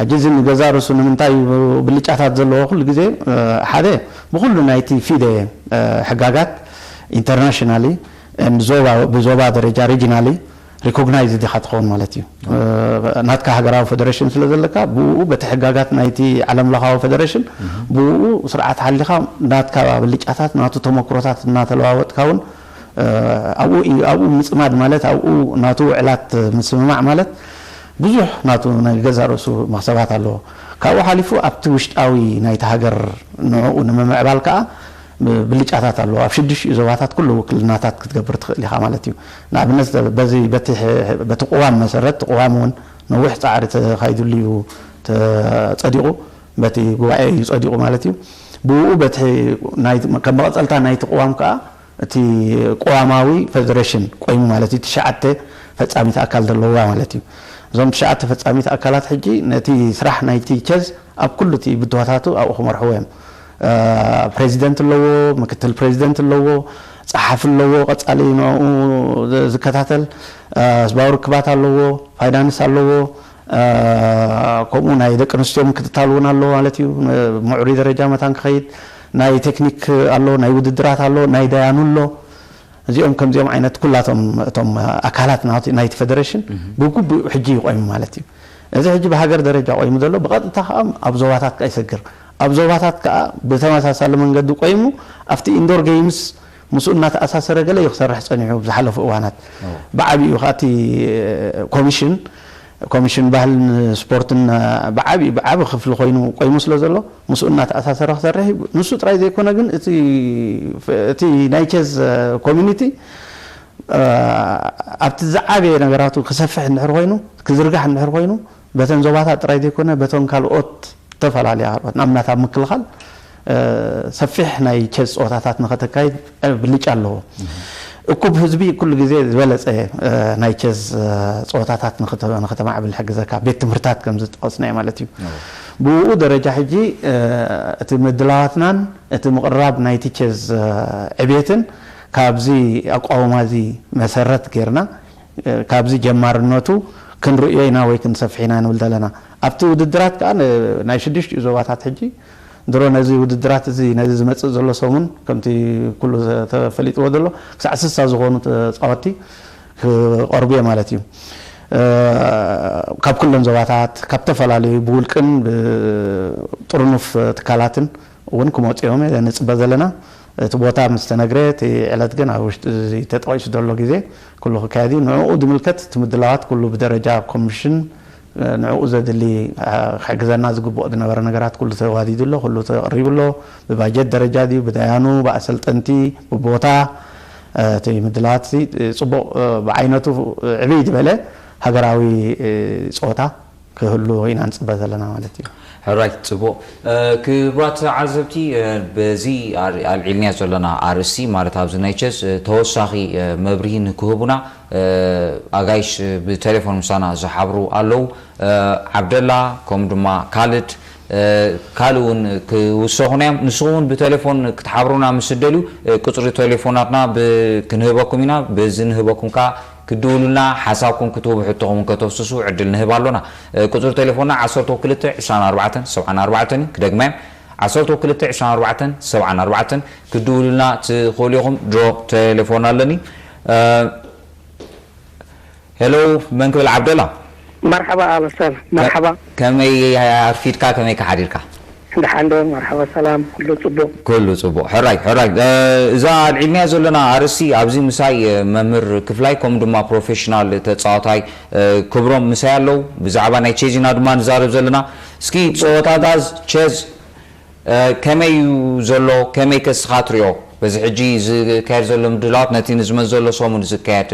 ሕጂ እዚ ንገዛ ርእሱ ንምንታይ እዩ ብልጫታት ዘለዎ? ኩሉ ግዜ ሓደ ብኩሉ ናይቲ ፊደ ሕጋጋት ኢንተርናሽናሊ ዞባ ብዞባ ደረጃ ሪጂናሊ ሪኮግናይዝ ዲኻ ትኸውን ማለት እዩ። ናትካ ሃገራዊ ፌደሬሽን ስለ ዘለካ ብኡ በቲ ሕጋጋት ናይቲ ዓለም ለኻዊ ፌደሬሽን ብኡ ስርዓት ሓሊኻ ናትካ ብልጫታት ናቱ ተመክሮታት እናተለዋወጥካ እውን ኣብኡ እዩ ኣብኡ ምፅማድ ማለት ኣብኡ ናቱ ውዕላት ምስምማዕ ማለት ብዙሕ ናቱ ናይ ገዛ ርእሱ መክሰባት ኣለዎ። ካብኡ ሓሊፉ ኣብቲ ውሽጣዊ ናይቲ ሃገር ንዕኡ ንምምዕባል ከዓ ብልጫታት ኣለዎ። ኣብ ሽዱሽቲኡ ዞባታት ኩሉ ውክልናታት ክትገብር ትኽእል ኢኻ ማለት እዩ። ንኣብነት በዚ በቲ በቲ ቅዋም መሰረት፣ እቲ ቅዋም እውን ነዊሕ ፃዕሪ ተኻይዱሉ እዩ ተፀዲቑ፣ በቲ ጉባኤ እዩ ፀዲቑ ማለት እዩ። ብኡ በቲ ከም መቐፀልታ ናይቲ ቅዋም ከዓ እቲ ቅዋማዊ ፌደሬሽን ቆይሙ ማለት እዩ። ትሽዓተ ፈፃሚት ኣካል ዘለዋ ማለት እዩ። እዞም ትሽዓተ ፈፃሚት ኣካላት ሕጂ ነቲ ስራሕ ናይቲ ቸዝ ኣብ ኩሉ እቲ ብድሆታቱ ኣብኡ ክመርሕዎ እዮም። ፕሬዚደንት ኣለዎ፣ ምክትል ፕሬዚደንት ኣለዎ፣ ፀሓፊ ኣለዎ፣ ቀፃሊ ንኡ ዝከታተል ህዝባዊ ርክባት ኣለዎ፣ ፋይናንስ ኣለዎ፣ ከምኡ ናይ ደቂ ኣንስትዮ ምክትታል እውን ኣሎ ማለት እዩ። ምዕሩይ ደረጃ መታን ክኸይድ ናይ ቴክኒክ ኣሎ፣ ናይ ውድድራት ኣሎ፣ ናይ ደያኑ ኣሎ። እዚኦም ከምዚኦም ዓይነት ኩላቶም እቶም ኣካላት ናይቲ ፌደሬሽን ብግቡእ ሕጂ ይቆይሙ ማለት እዩ። እዚ ሕጂ ብሃገር ደረጃ ቆይሙ ዘሎ ብቐጥታ ከዓ ኣብ ዞባታት ከዓ ይሰግር። ኣብ ዞባታት ከዓ ብተመሳሳሊ መንገዲ ቆይሙ ኣብቲ ኢንዶር ጌምስ ምስኡ እናተኣሳሰረ ገለ እዩ ክሰርሕ ፀኒሑ ብዝሓለፉ እዋናት። ብዓብኡ ከዓ እቲ ኮሚሽን ኮሚሽን ባህልን ስፖርትን ብዓቢ ብዓቢ ክፍሊ ኮይኑ ቆይሙ ስለ ዘሎ ምስኡ እናተኣሳሰረ ክሰርሕ እዩ። ንሱ ጥራይ ዘይኮነ ግን እቲ ናይ ቸዝ ኮሚኒቲ ኣብቲ ዝዓበየ ነገራቱ ክሰፍሕ እንድሕር ኮይኑ ክዝርጋሕ እንድሕር ኮይኑ በተን ዞባታት ጥራይ ዘይኮነ በተን ካልኦት ዝተፈላለያ ካልኦት ንኣብነት ኣብ ምክልኻል ሰፊሕ ናይ ቸዝ ፀወታታት ንኸተካይድ ብልጫ ኣለዎ። እኩብ ህዝቢ ኩሉ ግዜ ዝበለፀ ናይ ቸዝ ፀወታታት ንኸተማዕብል ሕግዘካ ቤት ትምህርታት ከም ዝጠቐስናዮ ማለት እዩ። ብኡ ደረጃ ሕጂ እቲ ምድላዋትናን እቲ ምቕራብ ናይቲ ቸዝ ዕቤትን ካብዚ ኣቋውማ እዚ መሰረት ጌርና ካብዚ ጀማርነቱ ክንርእዮ ኢና ወይ ክንሰፍሕ ኢና ንብል ዘለና። ኣብቲ ውድድራት ከዓ ናይ ሽዱሽቲኡ ዞባታት ሕጂ ድሮ ነዚ ውድድራት እዚ ነዚ ዝመፅእ ዘሎ ሰሙን ከምቲ ኩሉ ተፈሊጥዎ ዘሎ ክሳዕ ስሳ ዝኾኑ ተፃወቲ ክቐርቡ እየ ማለት እዩ። ካብ ኩለን ዞባታት ካብ ዝተፈላለዩ ብውልቅን ብጥርኑፍ ትካላትን እውን ክመፁ እዮም ንፅበ ዘለና። እቲ ቦታ ምስ ተነግረ እቲ ዕለት ግን ኣብ ውሽጢ እዚ ተጠቒሱ ዘሎ ግዜ ኩሉ ክካየድ እዩ። ንዕኡ ዝምልከት እቲ ምድላዋት ኩሉ ብደረጃ ኮሚሽን ንዕኡ ዘድሊ ክሕግዘና ዝግብኦ ዝነበረ ነገራት ኩሉ ተዋዲዱ ኣሎ፣ ኩሉ ተቐሪቡ ኣሎ። ብባጀት ደረጃ ድዩ፣ ብዳያኑ፣ ብኣሰልጠንቲ፣ ብቦታ እቲ ምድላዋት ፅቡቕ ብዓይነቱ ዕብይ ዝበለ ሃገራዊ ፀወታ ክህሉ ኢና ንፅበ ዘለና ማለት እዩ። ሕራይ ፅቡቕ። ክቡራት ተዓዘብቲ በዚ ኣልዒልናዮ ዘለና ኣርእስቲ ማለት ኣብዚ ናይ ቸስ ተወሳኺ መብርሂ ንክህቡና ኣጋይሽ ብቴሌፎን ምሳና ዝሓብሩ ኣለዉ። ዓብደላ ከምኡ ድማ ካልድ ካልእ እውን ክውሰኹና እዮም። ንስኹም እውን ብቴሌፎን ክትሓብሩና ምስ እትደልዩ ቁፅሪ ቴሌፎናትና ክንህበኩም ኢና። በዚ ንህበኩም ከዓ ክትድውሉልና ሓሳብኩም ክትህቡ ሕቶኹም እውን ከተፍስሱ ዕድል ንህብ ኣሎና። ቁፅሪ ቴሌፎንና ዓሰርተ ክልተ ዕስራን ኣርባዕተን ሰብዓን ኣርባዕተን እዩ። ክደግማ እየ። ዓሰርተ ክልተ ዕስራን ኣርባዕተን ሰብዓን ኣርባዕተን ክትድውሉልና ትኽእሉ ኢኹም። ድሮ ቴሌፎን ኣለኒ። ሄሎ መን ክብል ዓብደላ? መርሓባ ኣበሰር መርሓባ። ከመይ ኣርፊድካ ከመይ ከሓዲርካ? ደሓን ዶ? መርሓባ ሰላም፣ ኩሉ ጽቡቕ? ኩሉ ጽቡቕ። ሕራይ ሕራይ። እዛ ኣልዒልናያ ዘለና ኣርእስቲ ኣብዚ ምሳይ መምህር ክፍላይ ከምኡ ድማ ፕሮፌሽናል ተጻዋታይ ክብሮም ምሳይ ኣለዉ። ብዛዕባ ናይ ቼዝ ኢና ድማ ንዛረብ ዘለና። እስኪ ጸወታታት ቼዝ ከመይ እዩ ዘሎ? ከመይ ከ እስኻ ትሪኦ? በዚ ሕጂ ዝካየድ ዘሎ ምድላዋት ነቲ ንዝመጽእ ዘሎ ሰሙን ዝካየድ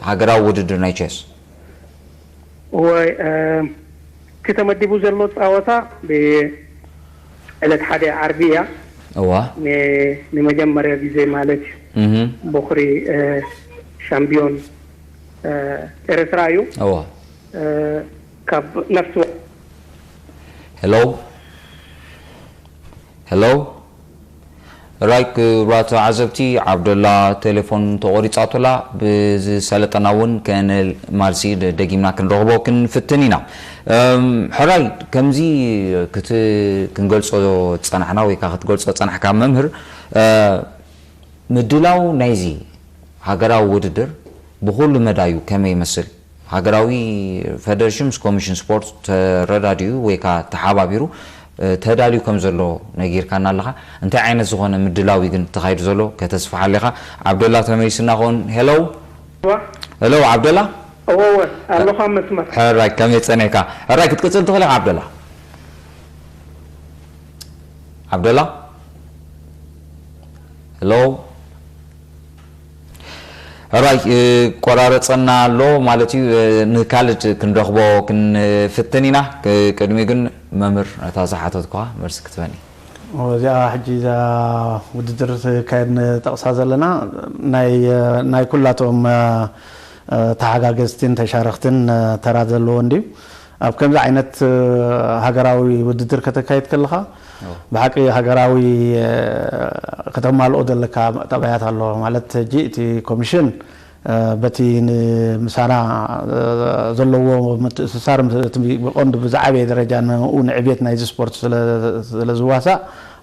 ሃገራዊ ውድድር ናይ ቸስ? እዋይ እቲ ተመዲቡ ዘሎ ጻወታ ብዕለት ሓደ ዓርቢ እያ። እዋ ንመጀመርያ ግዜ ማለት እዩ። ቦኽሪ ሻምፒዮን ኤርትራ እዩ። እዋ ካብ ነፍሲ ሄሎ ሄሎ ራይ ክቡራት ተዓዘብቲ፣ ዓብደላ ቴሌፎን ተቖሪጻቶላ። ብዝሰለጠና እውን ከነል ማልሲ ደጊምና ክንረኽቦ ክንፍትን ኢና። ሕራይ ከምዚ ክት ክንገልጾ ዝጸናሕና ወይ ከዓ ክትገልጾ ዝጸናሕካ መምህር፣ ምድላው ናይዚ ሃገራዊ ውድድር ብኹሉ መዳዩ ከመይ ይመስል? ሃገራዊ ፈደረሽን ምስ ኮሚሽን ስፖርት ተረዳዲኡ ወይ ከዓ ተሓባቢሩ ተዳልዩ ከም ዘሎ ነጊርካና ኣለኻ። እንታይ ዓይነት ዝኾነ ምድላው እዩ ግን ተኻይዱ ዘሎ? ከተስፍሓ ኣለኻ። ዓብደላ ተመሊስና ኸውን። ሄሎ ሄሎ ዓብደላ እወ ኣለኹ ኣብ መስመር። ሕራይ ከመይ ጸኒሕካ? ሕራይ ክትቅጽል ትኽእል ኢኻ ዓብደላ። ዓብደላ ሄሎ ሕራይ ቆራረጸና ኣሎ ማለት እዩ። ንካልድ ክንረኽቦ ክንፍትን ኢና። ቅድሚ ግን መምህር ነታ ዝሓተትኳ መልሲ ክትበኒ። እዚኣ ሕጂ እዛ ውድድር ትካየድ ንጠቕሳ ዘለና ናይ ኩላቶም ተሓጋገዝትን ተሻረኽትን ተራ ዘለዎ እንድዩ። ኣብ ከምዚ ዓይነት ሃገራዊ ውድድር ከተካይድ ከለኻ ብሓቂ ሃገራዊ ከተማልኦ ዘለካ ጠባያት ኣሎ ማለት ሕጂ እቲ ኮሚሽን በቲ ምሳና ዘለዎ ምትእስሳር ብቐንዱ ብዝዓበየ ደረጃ ንኡ ንዕቤት ናይዚ ስፖርት ስለዝዋሳእ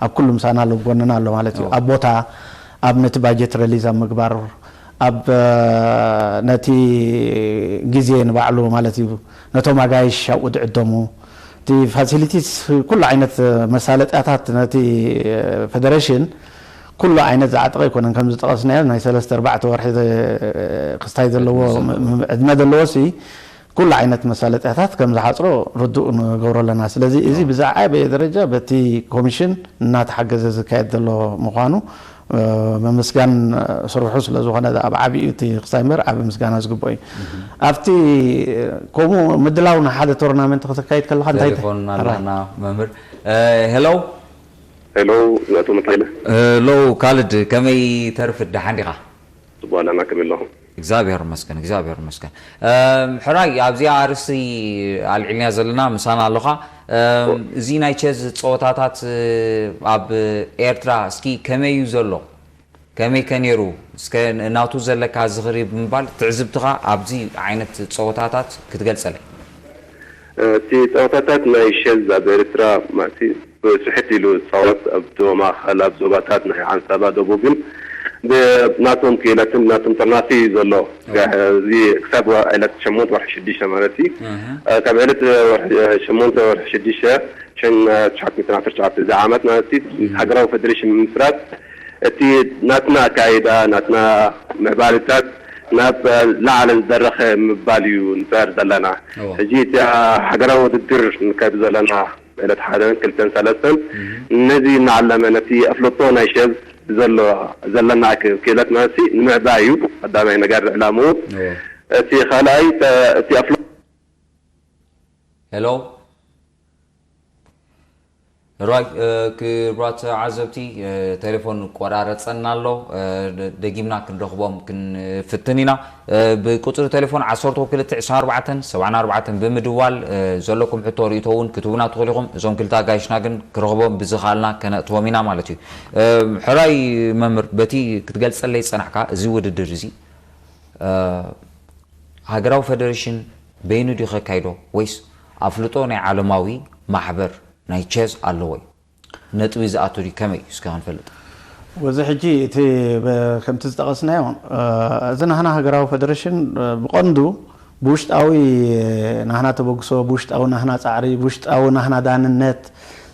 ኣብ ኩሉ ምሳና ኣሎ ጎንና ኣሎ ማለት እዩ። ኣብ ቦታ ኣብ ነቲ ባጀት ረሊዝ ኣብ ምግባር ኣብ ነቲ ግዜ ንባዕሉ ማለት እዩ ነቶም ኣጋይሽ ኣብኡ ዝዕደሙ እቲ ፋሲሊቲስ ኩሉ ዓይነት መሳለጥያታት ነቲ ፈደረሽን ኩሉ ዓይነት ዝዓጠቐ ኣይኮነን። ከም ዝጠቐስናዮ ናይ ሰለስተ ኣርባዕተ ወርሒ ክስታይ ዘለዎ ዕድመ ዘለዎ ሲ ኩሉ ዓይነት መሳለጥያታት ከም ዝሓፅሮ ርዱእ ንገብሮ ኣለና። ስለዚ እዚ ብዝዓበየ ደረጃ በቲ ኮሚሽን እናተሓገዘ ዝካየድ ዘሎ ምዃኑ ምምስጋን ስርሑ ስለ ዝኾነ ኣብ ዓብዩ እቲ ክሳይ እምበር ዓቢ ምስጋና ዝግብኦ እዩ። ኣብቲ ከምኡ ምድላው ንሓደ ቶርናመንት ከተካይድ ከለካ እንታይ ቴሌፎን ኣላና መምህር። ሄሎ ሄሎ ዘእቶ መታይለ ሄሎ ካልድ ከመይ ተርፍድ ደሓን ዲኻ? ጽቡቅ ኣለና ከመይ ኣለኹም? እግዚኣብሔር ይመስገን እግዚኣብሔር ይመስገን። ሕራይ ኣብዚኣ ኣርእስቲ ኣልዒልናያ ዘለና ምሳና ኣለኻ። እዚ ናይ ቸዝ ፀወታታት ኣብ ኤርትራ እስኪ ከመይ እዩ ዘሎ? ከመይ ከ ነይሩ? እስከ ናቱ ዘለካ ዝኽሪ ብምባል ትዕዝብትኻ ኣብዚ ዓይነት ፀወታታት ክትገልፀለይ። እቲ ፀወታታት ናይ ሸዝ ኣብ ኤርትራ ማእቲ ብስሕት ኢሉ ዝፃወት ኣብ ዞባ ማእኸል ኣብ ዞባታት ናይ ዓንሰባ ደቡብን ብናቶም ክኢለትን ናቶም ጥርናፊ እዩ ዘሎ። እዚ ክሳብ ዕለት ሸሞንተ ወርሒ ሽዱሽተ ማለት እዩ። ካብ ዕለት ሸሞንተ ወርሒ ሽዱሽተ ሽን ትሽዓት ሚእትን ዓሰርተ ትሽዓተ እዚ ዓመት ማለት እዩ ሃገራዊ ፌዴሬሽን ምምስራት እቲ ናትና ኣካይዳ ናትና ምዕባልታት ናብ ላዕሊ ዝደረኸ ምባል እዩ ንፅዕር ዘለና። ሕጂ እቲ ሃገራዊ ውድድር ንካይዱ ዘለና ዕለት ሓደን ክልተን ሰለስተን ነዚ እናዓለመ ነቲ ኣፍልጦ ናይ ሸዝ ዘሎ ዘለና ክእለት ማለት ንምዕባይ እዩ ቀዳማይ ነገር ዕላምኡ። እቲ ካልኣይ እቲ ኣፍልጦ ሄሎ ራይ ክቡራት ዓዘብቲ ቴሌፎን ቆራረፀና ኣሎ። ደጊምና ክንረኽቦም ክንፍትን ኢና። ብቁፅሪ ቴሌፎን ዓሰርተ ክልተ ዕስራን ኣርባዕተን ሰብዓን ኣርባዕተን ብምድዋል ዘለኩም ሕቶ ርእቶ እውን ክትቡና ትኽእሉ ኢኹም። እዞም ክልተ ኣጋይሽና ግን ክረኽቦም ብዝኸኣልና ከነእትዎም ኢና ማለት እዩ። ሕራይ መምህር በቲ ክትገልፀለይ ዝፀናሕካ እዚ ውድድር እዚ ሃገራዊ ፈደሬሽን በይኑ ድዩ ከካይዶ ወይስ ኣፍልጦ ናይ ዓለማዊ ማሕበር ናይ ቸዝ ኣለዎ እዩ? ነጥቢ ዝኣቱ ድዩ? ከመይ እዩ እስከ ክንፈልጥ? ወዚ ሕጂ እቲ ከምቲ ዝጠቐስናዮ እዚ ናህና ሃገራዊ ፈደሬሽን ብቐንዱ ብውሽጣዊ ናህና ተበግሶ፣ ብውሽጣዊ ናህና ፃዕሪ፣ ብውሽጣዊ ናህና ዳንነት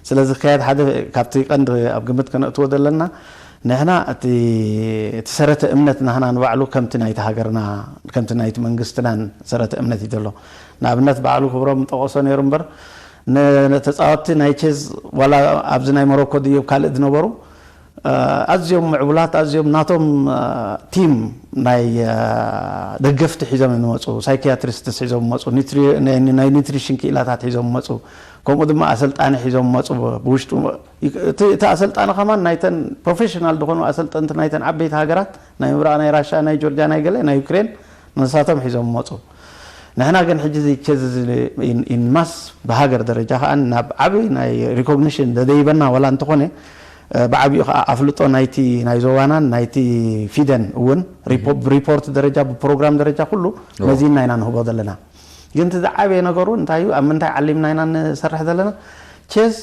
ስለ ዝካየድ ሓደ ካብቲ ቀንዲ ኣብ ግምት ከነእትዎ ዘለና ንሕና እቲ እቲ ሰረተ እምነት ናህና ንባዕሉ ከምቲ ናይቲ ሃገርና ከምቲ ናይቲ መንግስትናን ሰረተ እምነት እዩ ዘሎ። ንኣብነት ባዕሉ ክብሮም ጠቐሶ ነይሩ እምበር ንተፃወትቲ ናይ ቼዝ ዋላ ኣብዚ ናይ ሞሮኮ ድዩ ካልእ ዝነበሩ ኣዝዮም ምዕቡላት፣ ኣዝዮም ናቶም ቲም ናይ ደገፍቲ ሒዞም እዮም ዝመፁ። ሳይኪያትሪስትስ ሒዞም መፁ፣ ናይ ኒትሪሽን ክኢላታት ሒዞም መፁ። ከምኡ ድማ ኣሰልጣኒ ሒዞም መፁ። ብውሽጡ እቲ ኣሰልጣኒ ከማን ናይተን ፕሮፌሽናል ዝኾኑ ኣሰልጠንቲ ናይተን ዓበይቲ ሃገራት፣ ናይ ምብራቕ፣ ናይ ራሻ፣ ናይ ጆርጃ፣ ናይ ገለ፣ ናይ ዩክሬን፣ ንሳቶም ሒዞም መፁ። ንሕና ግን ሕጂ እዚ ኬዝ ኢንማስ ብሃገር ደረጃ ከዓ ናብ ዓብይ ናይ ሪኮግኒሽን ዘደይበና ዋላ እንተኾነ፣ ብዓብዩ ከዓ ኣፍልጦ ናይቲ ናይ ዞባናን ናይቲ ፊደን እውን ሪፖርት ደረጃ፣ ብፕሮግራም ደረጃ ኩሉ መዚና ኢና ንህቦ ዘለና። ግን እቲ ዝዓበየ ነገሩ እንታይ እዩ? ኣብ ምንታይ ዓሊምና ኢና ንሰርሕ ዘለና? ቼዝ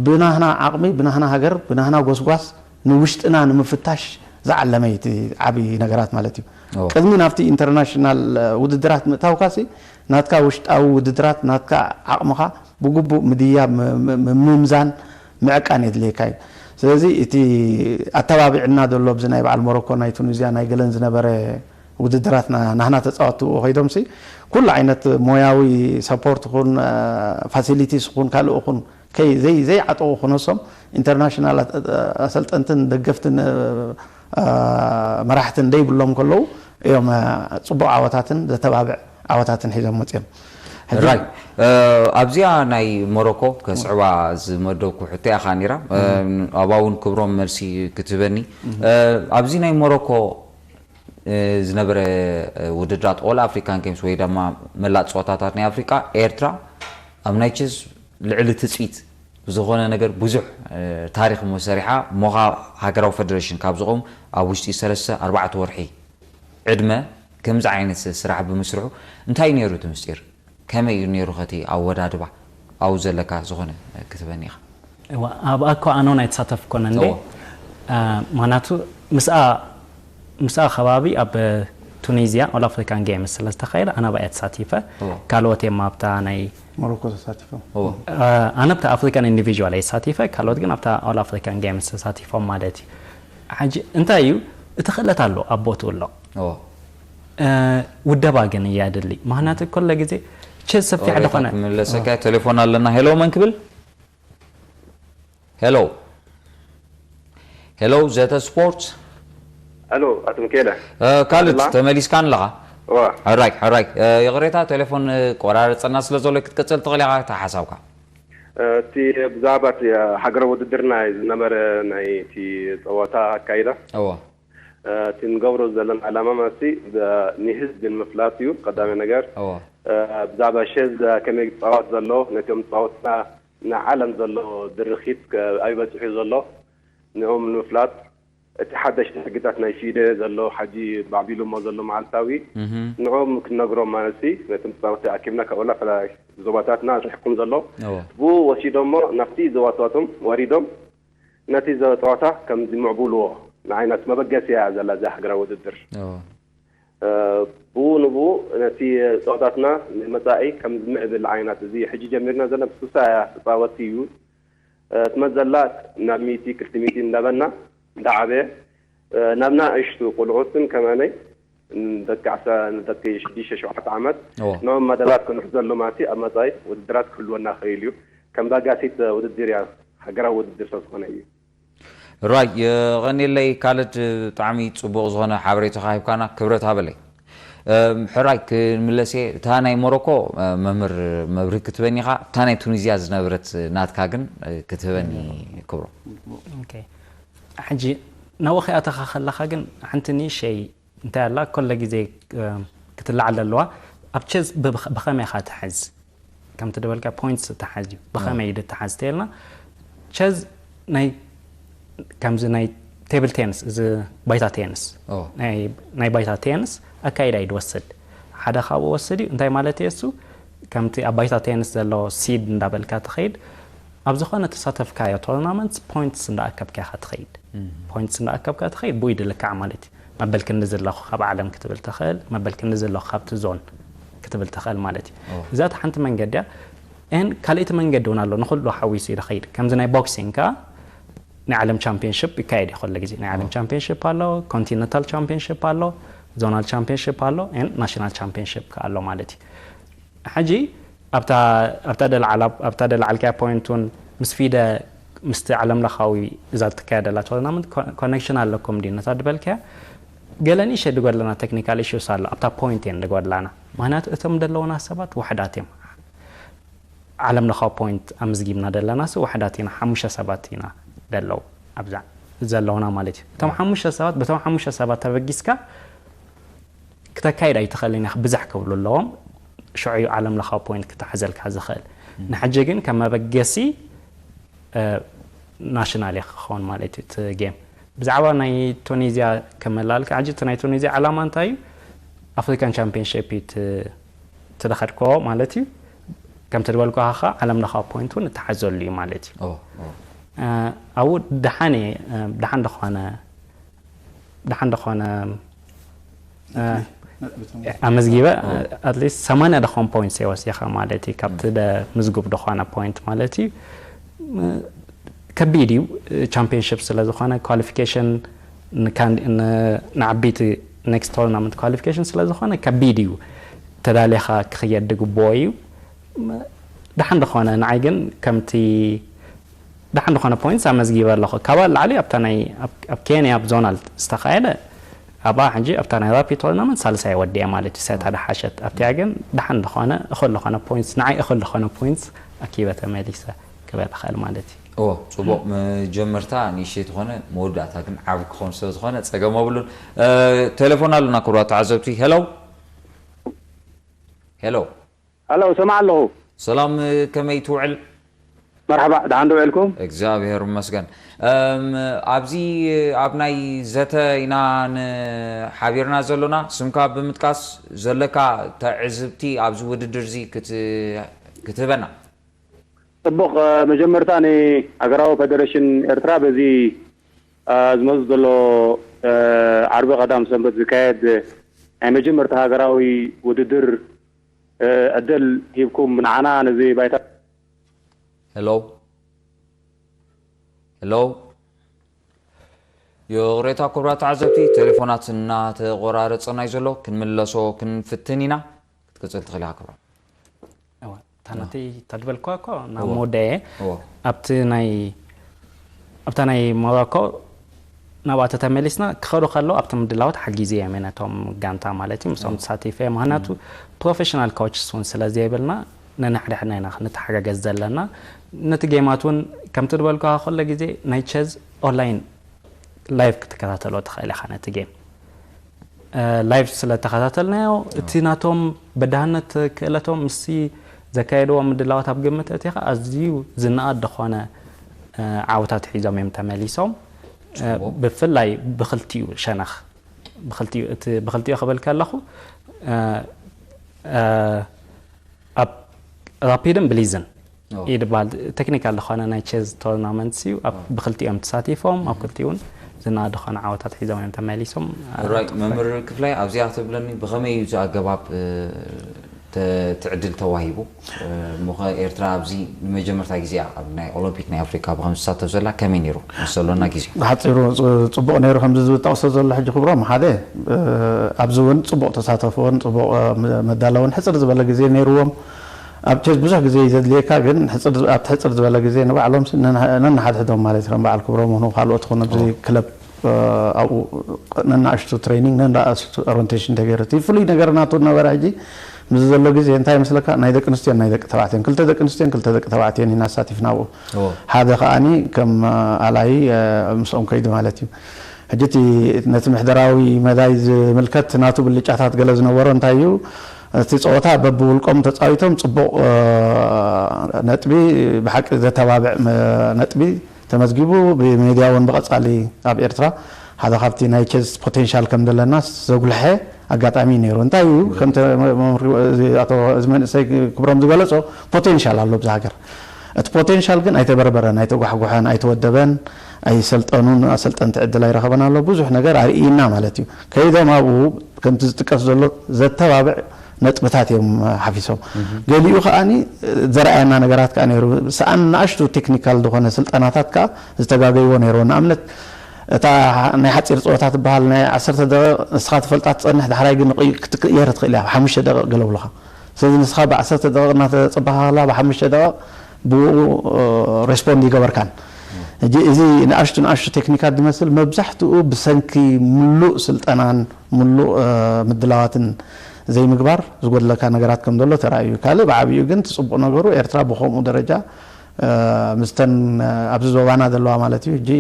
ብናህና ዓቕሚ፣ ብናህና ሃገር፣ ብናህና ጎስጓስ ንውሽጥና ንምፍታሽ ዝዓለመ እዩ እቲ ዓብዪ ነገራት ማለት እዩ። ቅድሚ ናብቲ ኢንተርናሽናል ውድድራት ምእታውካሲ፣ ናትካ ውሽጣዊ ውድድራት፣ ናትካ ዓቕምኻ ብግቡእ ምድያ፣ ምምዛን፣ ምዕቃን የድልየካ እዩ። ስለዚ እቲ ኣተባቢዕና ዘሎ ኣብዚ ናይ በዓል ሞሮኮ፣ ናይ ቱኒዝያ፣ ናይ ገለን ዝነበረ ውድድራት ናህና ተፃወትቲ ከይዶምሲ፣ ኩሉ ዓይነት ሞያዊ ሰፖርት ኹን፣ ፋሲሊቲስ ኹን፣ ካልእ ኹን፣ ዘይዓጠቑ ክነሶም፣ ኢንተርናሽናል ኣሰልጠንትን ደገፍትን መራሕትን ደይብሎም ከለዉ እዮም ፅቡቕ ዓወታትን ዘተባብዕ ዓወታትን ሒዞም መፅኦም። ራይ ኣብዚኣ ናይ ሞሮኮ ከስዕባ ዝመደብኩ ሕቶ ኢኻ ነይራ። ኣብኣ እውን ክብሮም መልሲ ክትህበኒ። ኣብዚ ናይ ሞሮኮ ዝነበረ ውድድራት ኦል ኣፍሪካን ጌምስ ወይ ድማ መላእ ፀወታታት ናይ ኣፍሪካ፣ ኤርትራ ኣብ ናይ ቼዝ ልዕሊ ትፅቢት ብዝኾነ ነገር ብዙሕ ታሪክ እሞ ሰሪሓ፣ ሞኻ ሃገራዊ ፌደሬሽን ካብ ዝቆም ኣብ ውሽጢ ሰለስተ ኣርባዕተ ወርሒ ዕድመ ከምዚ ዓይነት ስራሕ ብምስርሑ እንታይ ነይሩ እቲ ምስጢር? ከመይ እዩ ነይሩ ከቲ ኣወዳድባ? ኣብኡ ዘለካ ዝኾነ ክትበኒ ኢኻ። እዋ ኣብኣ እኮ ኣነ ናይ ተሳተፍ ኮነ እንዴ። ምክንያቱ ምስኣ ምስኣ ከባቢ ኣብ ቱኒዝያ ኦል ኣፍሪካን ጌምስ ስለዝተኻየደ ኣነ ኣብኣ ተሳቲፈ። ካልኦት እዮም ኣብታ ናይ ሞሮኮ ተሳቲፎም። ኣነ ኣብታ ኣፍሪካን ኢንዲቪጁዋል እየ ተሳቲፈ፣ ካልኦት ግን ኣብታ ኦል ኣፍሪካን ጌምስ ተሳቲፎም ማለት እዩ። ሕጂ እንታይ እዩ እቲ ክእለት ኣሎ ኣብ ቦትኡ ኣሎ። ውደባ ግን እያ ድሊ። ምክንያቱ ኩለ ግዜ ቼዝ ሰፊሕ ዝኾነ ክምለሰካ ቴሌፎን ኣለና። ሄሎ መን ክብል? ሄሎ ሄሎ ዘተ ስፖርት። ሄሎ ኣቶ ሚካኤለ። ካልድ ተመሊስካን ኣለኻ? ሕራይ ሕራይ። ይቕሬታ ቴሌፎን ቆራረፀና ስለ ዘሎ ክትቅፅል ትኽእል ኢኻ ተሓሳብካ። እቲ ብዛዕባ እቲ ሃገራዊ ውድድርና ዝነበረ ናይ እቲ ፀዋታ ኣካይዳ እዎ እቲ ንገብሮ ዘለና ዕላማ ማለት ንህዝቢ ንምፍላጥ እዩ ቀዳሚ ነገር። እዎ ብዛዕባ ሸዝ ከመይ ዝፃወት ዘሎ ነቶም ፃወትና ንዓለም ዘሎ ድርኺት ኣበይ በፂሑ ዘሎ ንኦም ንምፍላጥ እቲ ሓደሽቲ ሕግታት ናይ ፊደ ዘሎ ሓጂ ባዕቢሉ እሞ ዘሎ መዓልታዊ ንኦም ክንነግሮም ማለት ነቶም ተፃወቲ ኣኪብና ካብኡላ ፈላይ ዞባታትና ርሕኩም ዘሎ ብኡ ወሲዶሞ ናብቲ ዞባታቶም ወሪዶም ነቲ ጸወታ ከም ዝምዕብልዎ ንዓይናት መበገሲ እያ ዘላ እዛ ሃገራዊ ውድድር። ብኡ ንብኡ ነቲ ጸወታትና ንመጻኢ ከም ዝምዕብል ዓይናት እዚ ሕጂ ጀሚርና ዘለና ብስሳ እያ ተጻወቲ እዩ ትመዘላ ናብ ሚእቲ ክልተ ሚእቲ እንዳበና እንዳዓበየ ናብ ናእሽቱ ቆልዑትን ከማነይ ደቂ ዓስራ ንደቂ ሽዱሽተ ሸውዓተ ዓመት እዎ። ንኦም መደባት ክንሕዘሉ ማለት እዩ። ኣብ መጻኢ ውድድራት ክህልወና ክእል እዩ። ከም ባጋሲት ውድድር እያ ሃገራዊ ውድድር ስለ ዝኾነ እዩ። ራይ የቐንየለይ ካልድ ብጣዕሚ ጽቡቕ ዝኾነ ሓበሬታኻ ሂብካና ክብረት ሃበለይ። እም፣ ሕራይ ክንምለስ እየ። እታ ናይ ሞሮኮ እ፣ መምህር መብርሂ ክትበኒ ኢኻ፣ እታ ናይ ቱኒዝያ ዝነበረት ናትካ ግን እ፣ ክትህበኒ ክብሮ። ኦኬ። ሕጂ ናብኡ ከይኣተኻ ከለኻ ግን ሓንቲ ንእሸይ እንታይ ኣላ ኮለ ግዜ እ፣ ክትለዓል ኣለዋ። ኣብ ቸዝ ብኸ- ብኸመይ ኢኻ ትሕዝ? ከምቲ ዝበልካ ፖይንትስ ትሓዝ እዩ። ብኸመይ እዩ ትሓዝ ተልና ቸዝ ናይ ከምዚ ናይ ቴብል ቴንስ እዚ ባይታ ቴንስ ኦ። ናይ ናይ ባይታ ቴንስ ኣካይዳ እዩ ዝወስድ። ሓደ ካብኡ ወስድ እዩ። እንታይ ማለት እዩ እሱ? ከምቲ ኣብ ባይታ ቴንስ ዘሎ ሲድ እንዳበልካ ትኸይድ ኣብ ዝኾነ ተሳተፍካዮ ቶርናመንት ፖይንትስ እንዳኣከብካ ኢኻ ትኸይድ። ፖይንትስ እንዳኣከብካ ትኸይድ ብኡ እዩ ድልካዕ ማለት እዩ። መበል ክንዲ ዘለኹ ካብ ዓለም ክትብል ትኽእል፣ መበል ክንዲ ዘለኹ ካብቲ ዞን ክትብል ትኽእል ማለት እዩ። እዛ እቲ ሓንቲ መንገዲ እያ። ን ካልእቲ መንገዲ እውን ኣሎ ንኩሉ ሓዊሱ እዩ ዝኸይድ። ከምዚ ናይ ቦክሲንግ ከዓ ናይ ዓለም ቻምፒዮንሽፕ ይካየድ እዩ ኩሉ ግዜ። ናይ ዓለም ቻምፒዮንሽፕ ኣሎ፣ ኮንቲነንታል ቻምፒዮንሽፕ ኣሎ፣ ዞናል ቻምፒዮንሽፕ ኣሎ፣ ን ናሽናል ቻምፒዮንሽፕ ከዓ ኣሎ ማለት እዩ። ሕጂ ኣብታ ኣብታ ደልዓላ ኣብታ ደልዓልካያ ፖይንት እውን ምስ ፊደ ምስቲ ዓለም ለኻዊ እዛ ትካየደላ ቶርናመንት ኮ- ኮኔክሽን ኣለኩም ድዩ ነታ ዝበልካያ? ገለ ንእሽተይ ዝጎድለና ቴክኒካል ኢሹስ ኣሎ፣ ኣብታ ፖይንት እየን ዝጎድላና። ምክንያቱ እቶም ዘለውና ሰባት ውሕዳት እዮም። ዓለም ለኻዊ ፖይንት ኣመዝጊብና ዘለናስ ውሕዳት ኢና፣ ሓሙሽተ ሰባት ኢና ዘለዉ ኣብዛ ዘለውና ማለት እዩ። እቶም ሓሙሽተ ሰባት፣ በቶም ሓሙሽተ ሰባት ተበጊስካ ክተካይድ ኣይትኽእልን ኢኻ፣ ብዝሕ ክብሉ ኣለዎም። ሽዑ እዩ ዓለም ለኻዊ ፖይንት ክተሓዘልካ ዝኽእል። ንሕጂ ግን ከም መበገሲ ናሽናል እዩ ክኸውን ማለት እዩ እቲ ጌም። ብዛዕባ ናይ ቱኒዝያ ከመላልካ፣ ሕጂ እቲ ናይ ቱኒዝያ ዕላማ እንታይ እዩ? ኣፍሪካን ቻምፒዮንሺፕ እዩ እቲ እቲ ዝኸድኮ ማለት እዩ። ከምቲ ዝበልኩ ኸዓ ዓለም ለኻዊ ፖይንት እውን እተሓዘሉ እዩ ማለት እዩ። ኦ፣ ኦ። ኣብኡ ደሓን እየ፣ ደሓን ዝኾነ ደሓን ዝኾነ ኣመዝጊበ፣ ኣትሊስት ሰማንያ ደኾን ፖይንት የወሲኻ ማለት እዩ። ካብቲ ደ ምዝጉብ ደኾነ ፖይንት ማለት እዩ። ከቢድ እዩ። ቻምፒዮንሽፕ ስለ ዝኾነ ኳሊፊኬሽን ንዓበይቲ ኔክስት ቶርናመንት ኳሊፊኬሽን ስለ ዝኾነ ከቢድ እዩ። ተዳሊኻ ክኽየድ ድግብኦ እዩ። ደሓን ዝኾነ ንዓይ ግን ከምቲ ደሓን ዝኾነ ፖይንትስ ኣመዝጊበ ኣለኹ። ካብኣ ንላዕሊ ኣብታ ናይ ኣብ ኬንያ ኣብ ዞናል ዝተኻየደ ኣብኣ ሕጂ ኣብታ ናይ ራፒድ ቶርናመንት ሳልሳይ ወዲአ ማለት እዩ። ሰታ ደሓሸት ኣብቲያ ግን ደሓን ዝኾነ እኹል ዝኾነ ፖይንትስ ንዓይ እኹል ዝኾነ ፖይንትስ ኣኪበ ተመሊሰ ክበል እኽእል ማለት እዩ። እዎ፣ ጽቡቕ መጀመርታ ንእሽተይ ዝኾነ መወዳእታ ግን ዓብ ክኾን ስለ ዝኾነ ጸገም ኣብሉን። ቴሌፎን ኣሉና ክቡራት ተዓዘብቲ። ሄሎ ሄሎ። ሄሎ፣ ሰማዕ ኣለኹ። ሰላም፣ ከመይ ትውዕል? መርሓባ፣ ደሓን ዶ ውዕልኩም? እግዚኣብሔር ይመስገን። እም፣ ኣብዚ ኣብ ናይ ዘተ ኢና ን-፣ ሓቢርና ዘሎና። ስምካ ብምጥቃስ ዘለካ ትዕዝብቲ ኣብዚ ውድድር እዚ ክት-፣ ክትህበና። ጽቡቕ፣ መጀመርታ ንሃገራዊ ፌደሬሽን ኤርትራ በዚ፣ እ፣ ዝመጽእ ዘሎ፣ እ፣ ዓርቢ ቀዳም ሰንበት ዝካየድ ናይ መጀመርታ ሃገራዊ ውድድር፣ እ፣ ዕድል ሂብኩም ንዓና ነዚ ባይታ። ሄሎ ሄሎ። ይቕሬታ ክቡራት ተዓዘብቲ፣ ቴሌፎናት እናተቖራረጸና እዩ ዘሎ። ክንምለሶ ክንፍትን ኢና። ክትቅጽል ትኽእል ኢኻ ክብሮም። እዋ፣ እታ ናተይ እታ ዝበልኳ እኮ ናብ እዋ። መወዳእየ እዋ። ኣብቲ ናይ ኣብታ ናይ ሞሮኮ ናብኣ ተተመሊስና ክኸዱ ከለዉ ኣብቲ ምድላዋት ሓጊዘዮም እየ ነቶም ጋንታ ማለት እዩ ምስኦም ተሳቲፈ እየ። ምኽንያቱ ፕሮፌሽናል ኮችስ እውን ስለ ዘይብልና ነንሕድሕድና ኢና ክንተሓጋገዝ ዘለና። ነቲ ጌማት እውን ከምቲ ዝበልኩኻ ኩለ ግዜ ናይ ቸዝ ኦንላይን ላይቭ ክትከታተሎ ትኽእል ኢኻ ነቲ ጌም። ላይቭ ስለ ተኸታተልናዮ እቲ ናቶም በዳህነት ክእለቶም ምስቲ ዘካየድዎ ምድላዋት ኣብ ግምት ኣእቲኻ ኣዝዩ ዝነኣድ ዝኾነ ዓወታት ሒዞም እዮም ተመሊሶም። ብፍላይ ብክልቲኡ ሸነኽ ብክልቲኡ እቲ ብክልቲኡ ክብል ከለኹ ኣብ ራፒድን ብሊዝን እዩ ዝበሃል ቴክኒካል ዝኾነ ናይ ቸዝ ቶርናመንት እዩ። ኣብ ብክልቲኦም ተሳቲፎም ኣብ ክልቲኡ እውን ዝነኣድ ዝኾነ ዓወታት ሒዞም እዮም ተመሊሶም። ራይ መምህር ክፍላይ ኣብዚኣ ትብለኒ ብኸመይ እዩ እዚ ኣገባብ ተ- ትዕድል ተዋሂቡ? እሞ ኸ ኤርትራ ኣብዚ ንመጀመርታ ግዜ ኣብ ናይ ኦሎምፒክ ናይ ኣፍሪካ ብኸም ዝሳተፍ ዘላ ከመይ ነይሩ? ምስ ዘሎና ግዜ ብሓፂሩ ፅ- ፅቡቕ ነይሩ ከምዚ ዝጠቕሶ ዘሎ ሕጂ ክብሮም ሓደ እ፣ ኣብዚ እውን ፅቡቕ ተሳተፎን ፅቡቕ እ፣ መ- መዳለውን ሕፅር ዝበለ ግዜ ነይርዎም። ኣብ ቸዝ ብዙሕ ግዜ እዩ ዘድልየካ ግን ሕፅር ዝ- ኣብቲ ሕፅር ዝበለ ግዜ ንባዕሎም ሲ- ነንሕ- ነንሓድሕዶም ማለት እዮም በዓል ክብሮም ሆኑ ካልኦት ኾኑ ኣብዚ ክለብ እ፣ ኣብኡ ነናእሽቱ ትሬኒንግ ነናእሽቱ ኦሪንቴሽን ተገይሩ እቲ ፍሉይ ነገር ናቱ ነበረ። ሕጂ ምስ ዘሎ ግዜ እንታይ ይመስለካ ናይ ደቂ ኣንስትዮን ናይ ደቂ ተባዕትዮን ክልተ ደቂ ኣንስትዮን ክልተ ደቂ ተባዕትዮን ኢና ኣሳቲፍና ኣብኡ። ሓደ ከዓኒ ከም ኣላይ ምስኦም ከይዱ ማለት እዩ። ሕጂ እቲ ነቲ ምሕደራዊ መዳይ ዝምልከት ናቱ ብልጫታት ገለ ዝነበሮ እንታይ እዩ? እቲ ፀወታ በብውልቆም ተፃዊቶም ፅቡቕ ነጥቢ ብሓቂ ዘተባብዕ ነጥቢ ተመዝጊቡ ብሜድያ እውን ብቐፃሊ ኣብ ኤርትራ ሓደ ካብቲ ናይ ቸዝ ፖቴንሻል ከም ዘለና ዘጉልሐ ኣጋጣሚ እዩ ነይሩ። እንታይ እዩ ከምቲ መ- መ- እዚ ኣቶ እዚ መንእሰይ ክብሮም ዝገለፆ ፖቴንሻል ኣሎ ብዚ ሃገር። እቲ ፖቴንሻል ግን ኣይተበርበረን፣ ኣይተጓሕጉሐን፣ ኣይተወደበን፣ ኣይሰልጠኑን ኣሰልጠንቲ ዕድል ኣይረኸበን ኣሎ። ብዙሕ ነገር ኣርእይና ማለት እዩ። ከይዶም ኣብኡ ከምቲ ዝጥቀስ ዘሎ ዘተባብዕ ነጥብታት እዮም ሓፊሶም። ገሊኡ ከዓኒ ዘርኣየና ነገራት ከዓ ነይሩ። ሰኣን ንኣሽቱ ቴክኒካል ዝኾነ ስልጠናታት ከዓ ዝተጋገይዎ ነይርዎ። ንኣብነት እታ ናይ ሓፂር ፀወታ ትበሃል ናይ ዓሰርተ ደቂቕ ንስኻ ትፈልጣ ትፀንሕ፣ ዳሕራይ ግን ክትቅየር ትኽእል እያ። ሓሙሽተ ደቂቕ ገለ ብሉኻ። ስለዚ ንስኻ ብዓሰርተ ደቂቕ እናተፀበኻ ከላ ብሓሙሽተ ደቂቕ ብኡ ሬስፖንድ ይገበርካን። ሕጂ እዚ ንኣሽቱ ንኣሽቱ ቴክኒካት ዝመስል መብዛሕትኡ ብሰንኪ ምሉእ ስልጠናን ምሉእ ምድላዋትን ዘይምግባር ዝጎድለካ ነገራት ከም ዘሎ ተራእዩ። ካልእ ብዓብዩ ግን እቲ ፅቡቕ ነገሩ ኤርትራ ብከምኡ ደረጃ ምስተን ኣብዚ ዞባና ዘለዋ ማለት እዩ። ሕጂ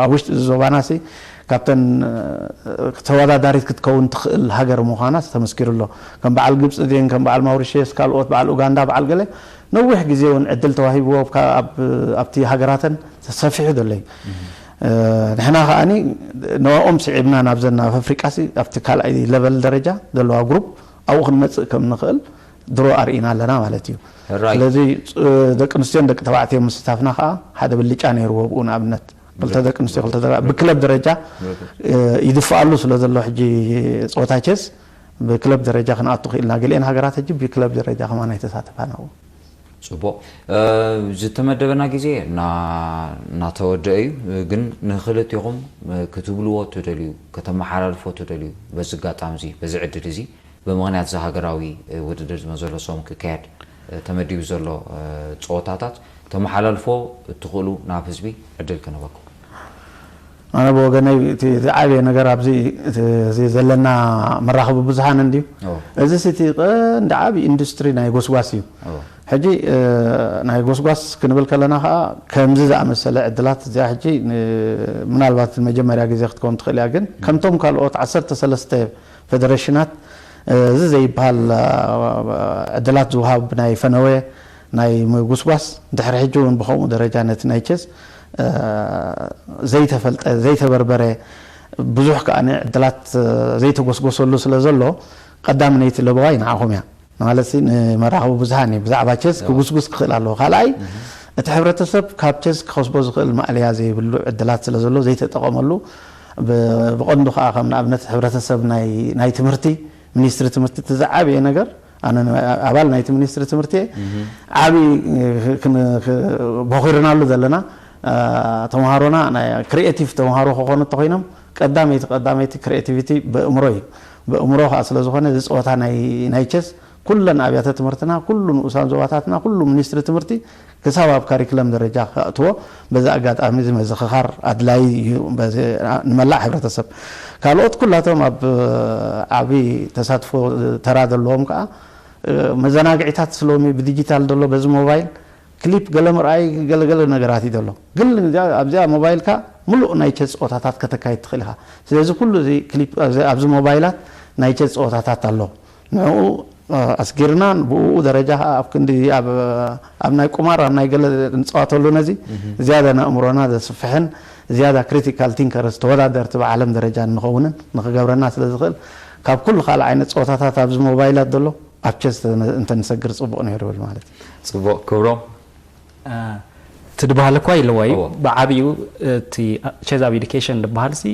ኣብ ውሽጢ እዚ ዞባና ሲ ካብተን ተወዳዳሪት ክትከውን ትኽእል ሃገር ምዃና ተመስኪሩ ኣሎ። ከም በዓል ግብፂ ዜን ከም በዓል ማውሪሽየስ ካልኦት በዓል ኡጋንዳ በዓል ገለ ነዊሕ ግዜ እውን ዕድል ተዋሂብዎ ኣብቲ ሃገራተን ሰፊሑ ዘሎ እዩ። ንሕና ከዓኒ ንኦም ስዒብና ናብዘን ኣብ ኣፍሪቃ ሲ ኣብቲ ካልኣይ ለቨል ደረጃ ዘለዋ ግሩፕ ኣብኡ ክንመፅእ ከም ንኽእል ድሮ ኣርኢና ኣለና ማለት እዩ። ስለዚ ደቂ ኣንስትዮን ደቂ ተባዕትዮ ምስታፍና ከዓ ሓደ ብልጫ ነይርዎ። ብኡ ንኣብነት ክልተ ደቂ ኣንስትዮ ክልተ ብክለብ ደረጃ ይድፍኣሉ ስለ ዘሎ ሕጂ ፀወታ ቸስ ብክለብ ደረጃ ክንኣቱ ክኢልና። ገሊአን ሃገራት ሕጂ ብክለብ ደረጃ ከማን ኣይተሳተፋን ኣብኡ። ፅቡቕ ዝተመደበና ግዜ እናተወደአ እዩ። ግን ንክልቲኹም ክትብልዎ ትደልዩ ከተመሓላልፎ ትደልዩ በዚ ኣጋጣሚ እዚ በዚ ዕድል እዚ ብምኽንያት እዚ ሃገራዊ ውድድር ዝመዘለሶም ክካየድ ተመዲቡ ዘሎ ፀወታታት ተመሓላልፎ እትኽእሉ ናብ ህዝቢ ዕድል ክንበኩም። ኣነ ብወገነይ እቲ ዝዓበየ ነገር ኣብዚ እዚ ዘለና መራኸቢ ብዙሃን እንድዩ። እዚ ሲቲ ቀንዲ ዓብ ኢንዱስትሪ ናይ ጎስጓስ እዩ። ሕጂ ናይ ጎስጓስ ክንብል ከለና ከዓ ከምዚ ዝኣመሰለ ዕድላት እዚኣ ሕጂ ምናልባት መጀመርያ ግዜ ክትከውን ትኽእል እያ። ግን ከምቶም ካልኦት ዓሰርተ ሰለስተ ፌደሬሽናት እዚ ዘይበሃል ዕድላት ዝውሃብ ናይ ፈነወ ናይ ምጉስጓስ ድሕሪ ሕጂ እውን ብከምኡ ደረጃ ነቲ ናይ ቸስ ዘይተፈልጠ ዘይተበርበረ ብዙሕ ከዓ ዕድላት ዘይተጎስጎሰሉ ስለ ዘሎ ቀዳምነይቲ ለበዋይ ንዓኹም እያ። ማለት ንመራኸቢ ብዙሃን እዩ ብዛዕባ ቸስ ክጉስጉስ ክኽእል ኣለዎ። ካልኣይ እቲ ሕብረተሰብ ካብ ቸስ ክኸስቦ ዝኽእል ማእለያ ዘይብሉ ዕድላት ስለ ዘሎ ዘይተጠቐመሉ ብቐንዱ ከዓ ከም ንኣብነት ሕብረተሰብ ናይ ትምህርቲ ሚኒስትሪ ትምህርቲ እቲ ዝዓበየ ነገር ኣነ ኣባል ናይቲ ሚኒስትሪ ትምህርቲ ዓብዪ ቦኺርናሉ ዘለና ተምሃሮና ክሪኤቲቭ ተምሃሮ ክኾኑ እንተኮይኖም ቀዳመይቲ ቀዳመይቲ ክሪኤቲቪቲ ብእምሮ እዩ። ብእምሮ ከዓ ስለዝኾነ እዚ ፀወታ ናይ ቸስ ኩለን ኣብያተ ትምህርትና ኩሉ ንኡሳን ዞባታትና ኩሉ ሚኒስትሪ ትምህርቲ ክሳብ ኣብ ካሪክለም ደረጃ ከእትዎ በዚ ኣጋጣሚ እዚ መዝኽኻር ኣድላይ እዩ። ንመላእ ሕብረተሰብ ካልኦት ኩላቶም ኣብ ዓብዪ ተሳትፎ ተራ ዘለዎም ከዓ መዘናግዒታት ስሎሚ ብዲጂታል ዘሎ በዚ ሞባይል ክሊፕ ገለ ምርኣይ ገለገለ ነገራት እዩ ዘሎ። ግን ኣብዚኣ ሞባይልካ ሙሉእ ናይ ቸስ ፀወታታት ከተካይድ ትኽእል ኢኻ። ስለዚ ኩሉ እዚ ክሊፕ ኣብዚ ሞባይላት ናይ ቸስ ፀወታታት ኣሎ። ንዕኡ ኣስጊርና ብኡ ደረጃ ከዓ ኣብ ክንዲ ኣብ ናይ ቁማር ኣብ ናይ ገለ ንፀዋተሉ ነዚ ዝያዳ ንኣእምሮና ዘስፍሕን ዝያዳ ክሪቲካል ቲንከርስ ተወዳደርቲ ብዓለም ደረጃ ንኸውንን ንክገብረና ስለ ዝኽእል ካብ ኩሉ ካልእ ዓይነት ፀወታታት ኣብዚ ሞባይላት ዘሎ ኣብ ቸስ እንተንሰግር ፅቡቕ ነይሩ ይብል ማለት እዩ። ፅቡቕ ክብሮም እቲ ድበሃል እኳ ኢልዎ እዩ። ብዓብዩ እቲ ቸዝ ኣብ ኤዱኬሽን ድበሃል ሲ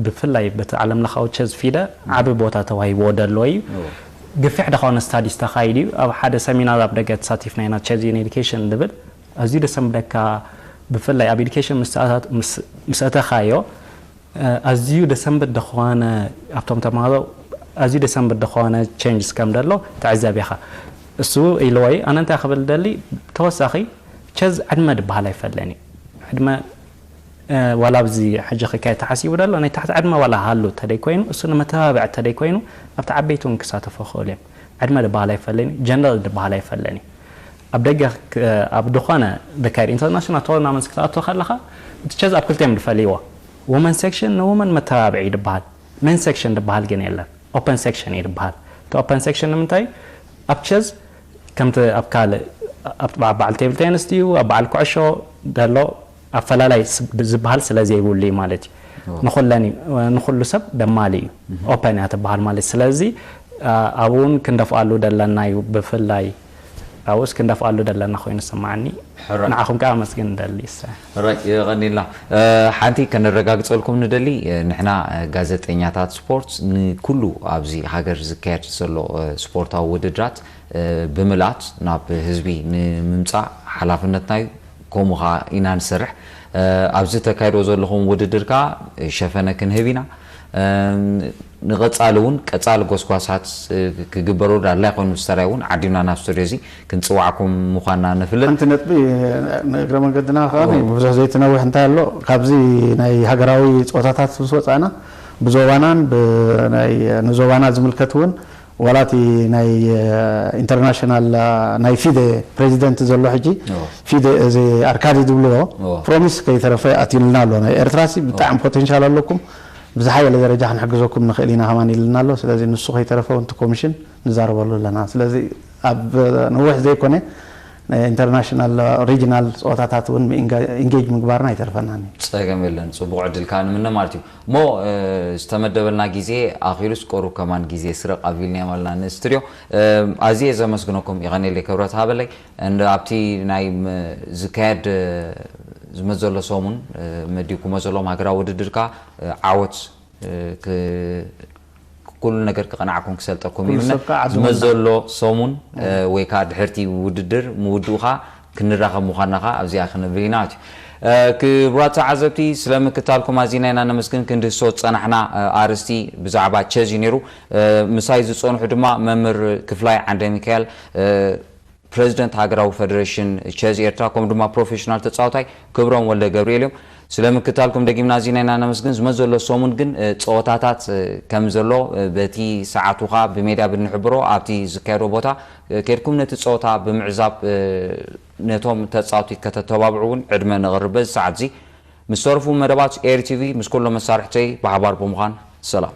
ብፍላይ በቲ ዓለም ለኻዊ ቸዝ ፊደ ዓቢ ቦታ ተዋሂብዎ ደሎ እዩ። ግፊሕ ደኾነ ስታዲስ ተኻይድ እዩ። ኣብ ሓደ ሰሚናር ኣብ ደገ ተሳቲፍና ኢና ቸዝ ኢን ኤዱኬሽን ድብል ኣዝዩ ደሰምብለካ ብፍላይ ኣብ ኤዱኬሽን ምስ ኣተኻዮ ኣዝዩ ደሰምብድ ደኾነ ኣብቶም ተምሃሮ ኣዝዩ ደሰምብድ ደኾነ ቸንጅስ ከም ደሎ ትዕዘብ ኢኻ። እሱ ኢልዎ እዩ። ኣነ እንታይ ክብል ደሊ ተወሳኺ ቸዝ ዕድመ ድበሃል ኣይፈለን እዩ። ዕድመ ዋላ ኣብዚ ሕጂ ክካየድ ተሓሲቡ ደሎ ናይ ታሕቲ ዕድመ ዋላ ሃሉ ተደይ ኮይኑ እሱ ንመተባብዒ ተደይ ኮይኑ ኣብቲ ዓበይቲ እውን ክሳተፎ ክኽእሉ እዮም። ዕድመ ድበሃል ኣይፈለን እዩ። ጀንደር ድበሃል ኣይፈለን እዩ። ኣብ ደገ ኣብ ዝኾነ ደካይድ ኢንተርናሽናል ቶርናመንትስ ክትኣቶ ከለኻ እቲ ቸዝ ኣብ ክልቲኦም ድፈልይዎ። ወመን ሴክሽን ንወመን መተባብዒ ድበሃል። ሜን ሴክሽን ድበሃል ግን የለን። ኦፐን ሴክሽን እዩ ድበሃል። እቲ ኦፐን ሴክሽን ንምንታይ ኣብ ቸዝ ከምቲ ኣብ ካልእ ኣብ በዓል ቴብል ቴንስ ድዩ ኣብ በዓል ኩዕሾ ደሎ ኣፈላላይ ዝበሃል ስለ ዘይብሉ እዩ ማለት እዩ። ንኹለን እዩ ንኹሉ ሰብ ደማሊ እዩ። ኦፐን እያ ትበሃል ማለት ስለዚ ኣብኡ እውን ክንደፍኣሉ ደለና እዩ ብፍላይ ኣብኡስ ክንደፍኣሉ ደለና ኮይኑ ዝስማዓኒ። ንዓኹም ከዓ ኣመስግን ንደሊ። እሰ ራይ የቐኒልና። ሓንቲ ከነረጋግፀልኩም ንደሊ ንሕና ጋዜጠኛታት ስፖርት ንኩሉ ኣብዚ ሃገር ዝካየድ ዘሎ ስፖርታዊ ውድድራት ብምልኣት ናብ ህዝቢ ንምምፃእ ሓላፍነትና እዩ። ከምኡ ከዓ ኢና ንሰርሕ። ኣብዚ ተካይዶ ዘለኹም ውድድር ከዓ ሸፈነ ክንህብ ኢና። ንቐጻሊ እውን ቀጻሊ ጎስጓሳት ክግበሩ ኣድላይ ኮይኑ ዝተራይ እውን ዓዲምና ናብ ስቱድዮ እዚ ክንጽዋዕኩም ምዃንና ነፍልጥ። ሓንቲ ነጥቢ ንእግረ መንገድና ከኣ ብዙሕ ዘይትነውሕ እንታይ ኣሎ፣ ካብዚ ናይ ሃገራዊ ጸወታታት ምስ ወጻእና ብዞባናን ንዞባና ዝምልከት እውን ዋላ እቲ ናይ ኢንተርናሽናል ናይ ፊደ ፕሬዚደንት ዘሎ ሕጂ ፊደ እዚ ኣርካዲ ዝብልዎ ፕሮሚስ ከይተረፈ ኣትዩልና ኣሎ። ናይ ኤርትራሲ ብጣዕሚ ፖቴንሻል ኣለኩም፣ ብዝሓየለ ደረጃ ክንሕግዘኩም ንኽእል ኢና ከማን ኢልና ኣሎ። ስለዚ ንሱ ከይተረፈ እውን እቲ ኮሚሽን ንዛረበሉ ኣለና። ስለዚ ኣብ ነዊሕ ዘይኮነ ኢንተርናሽናል ሪጅናል ፀወታታት እውን ኢንጌጅ ምግባርና ኣይተርፈናን እዩ። ፀገም የለን። ፅቡቕ ዕድል ከዓ ንምነ ማለት እዩ። እሞ ዝተመደበልና ግዜ ኣኺሉስ ቆሩ ከማን ግዜ ስረቕ ኣቢልናዮም ኣለና ንስትድዮ። ኣዝየ ዘመስግነኩም። የቐኔለይ ክብረት ሃበለይ። ኣብቲ ናይ ዝካየድ ዝመዘሎ ሰሙን መዲብኩሞ ዘለኹም ሃገራዊ ውድድር ከዓ ዓወት ኩሉ ነገር ክቐንዓኩም ክሰልጠኩም ይምነ። ዝመዘሎ ሰሙን ወይ ከዓ ድሕርቲ ውድድር ምውድኡ ከዓ ክንራኸብ ምዃንና ከዓ ኣብዚኣ ክንብል ኢና ማለት እዩ። ክቡራት ተዓዘብቲ ስለ ምክታልኩም ኣዚና ኢና ነመስግን። ክንድህሶ ዝፀናሕና ኣርስቲ ብዛዕባ ቸዝ እዩ ነይሩ። ምሳይ ዝፀንሑ ድማ መምህር ክፍላይ ዓንደ ሚካኤል ፕረዚደንት ሃገራዊ ፈደረሽን ቸዝ ኤርትራ ከምኡ ድማ ፕሮፌሽናል ተፃዋታይ ክብሮም ወልደ ገብርኤል እዮም። ስለ ምክታልኩም ደጊምና ኣዚና ኢና ነመስግን። ዝመዘሎ ሰሙን ግን ፀወታታት ከም ዘሎ በቲ ሰዓቱ ከዓ ብሜድያ ብንሕብሮ ኣብቲ ዝካየዶ ቦታ ከድኩም ነቲ ፀወታ ብምዕዛብ ነቶም ተፃወቲ ከተተባብዑ እውን ዕድመ ነቕርብ። በዚ ሰዓት እዚ ምስ ተረፉ መደባት ኤሪ ቲቪ ምስ ኩሎም መሳርሕተይ ብሓባር ብምዃን ሰላም።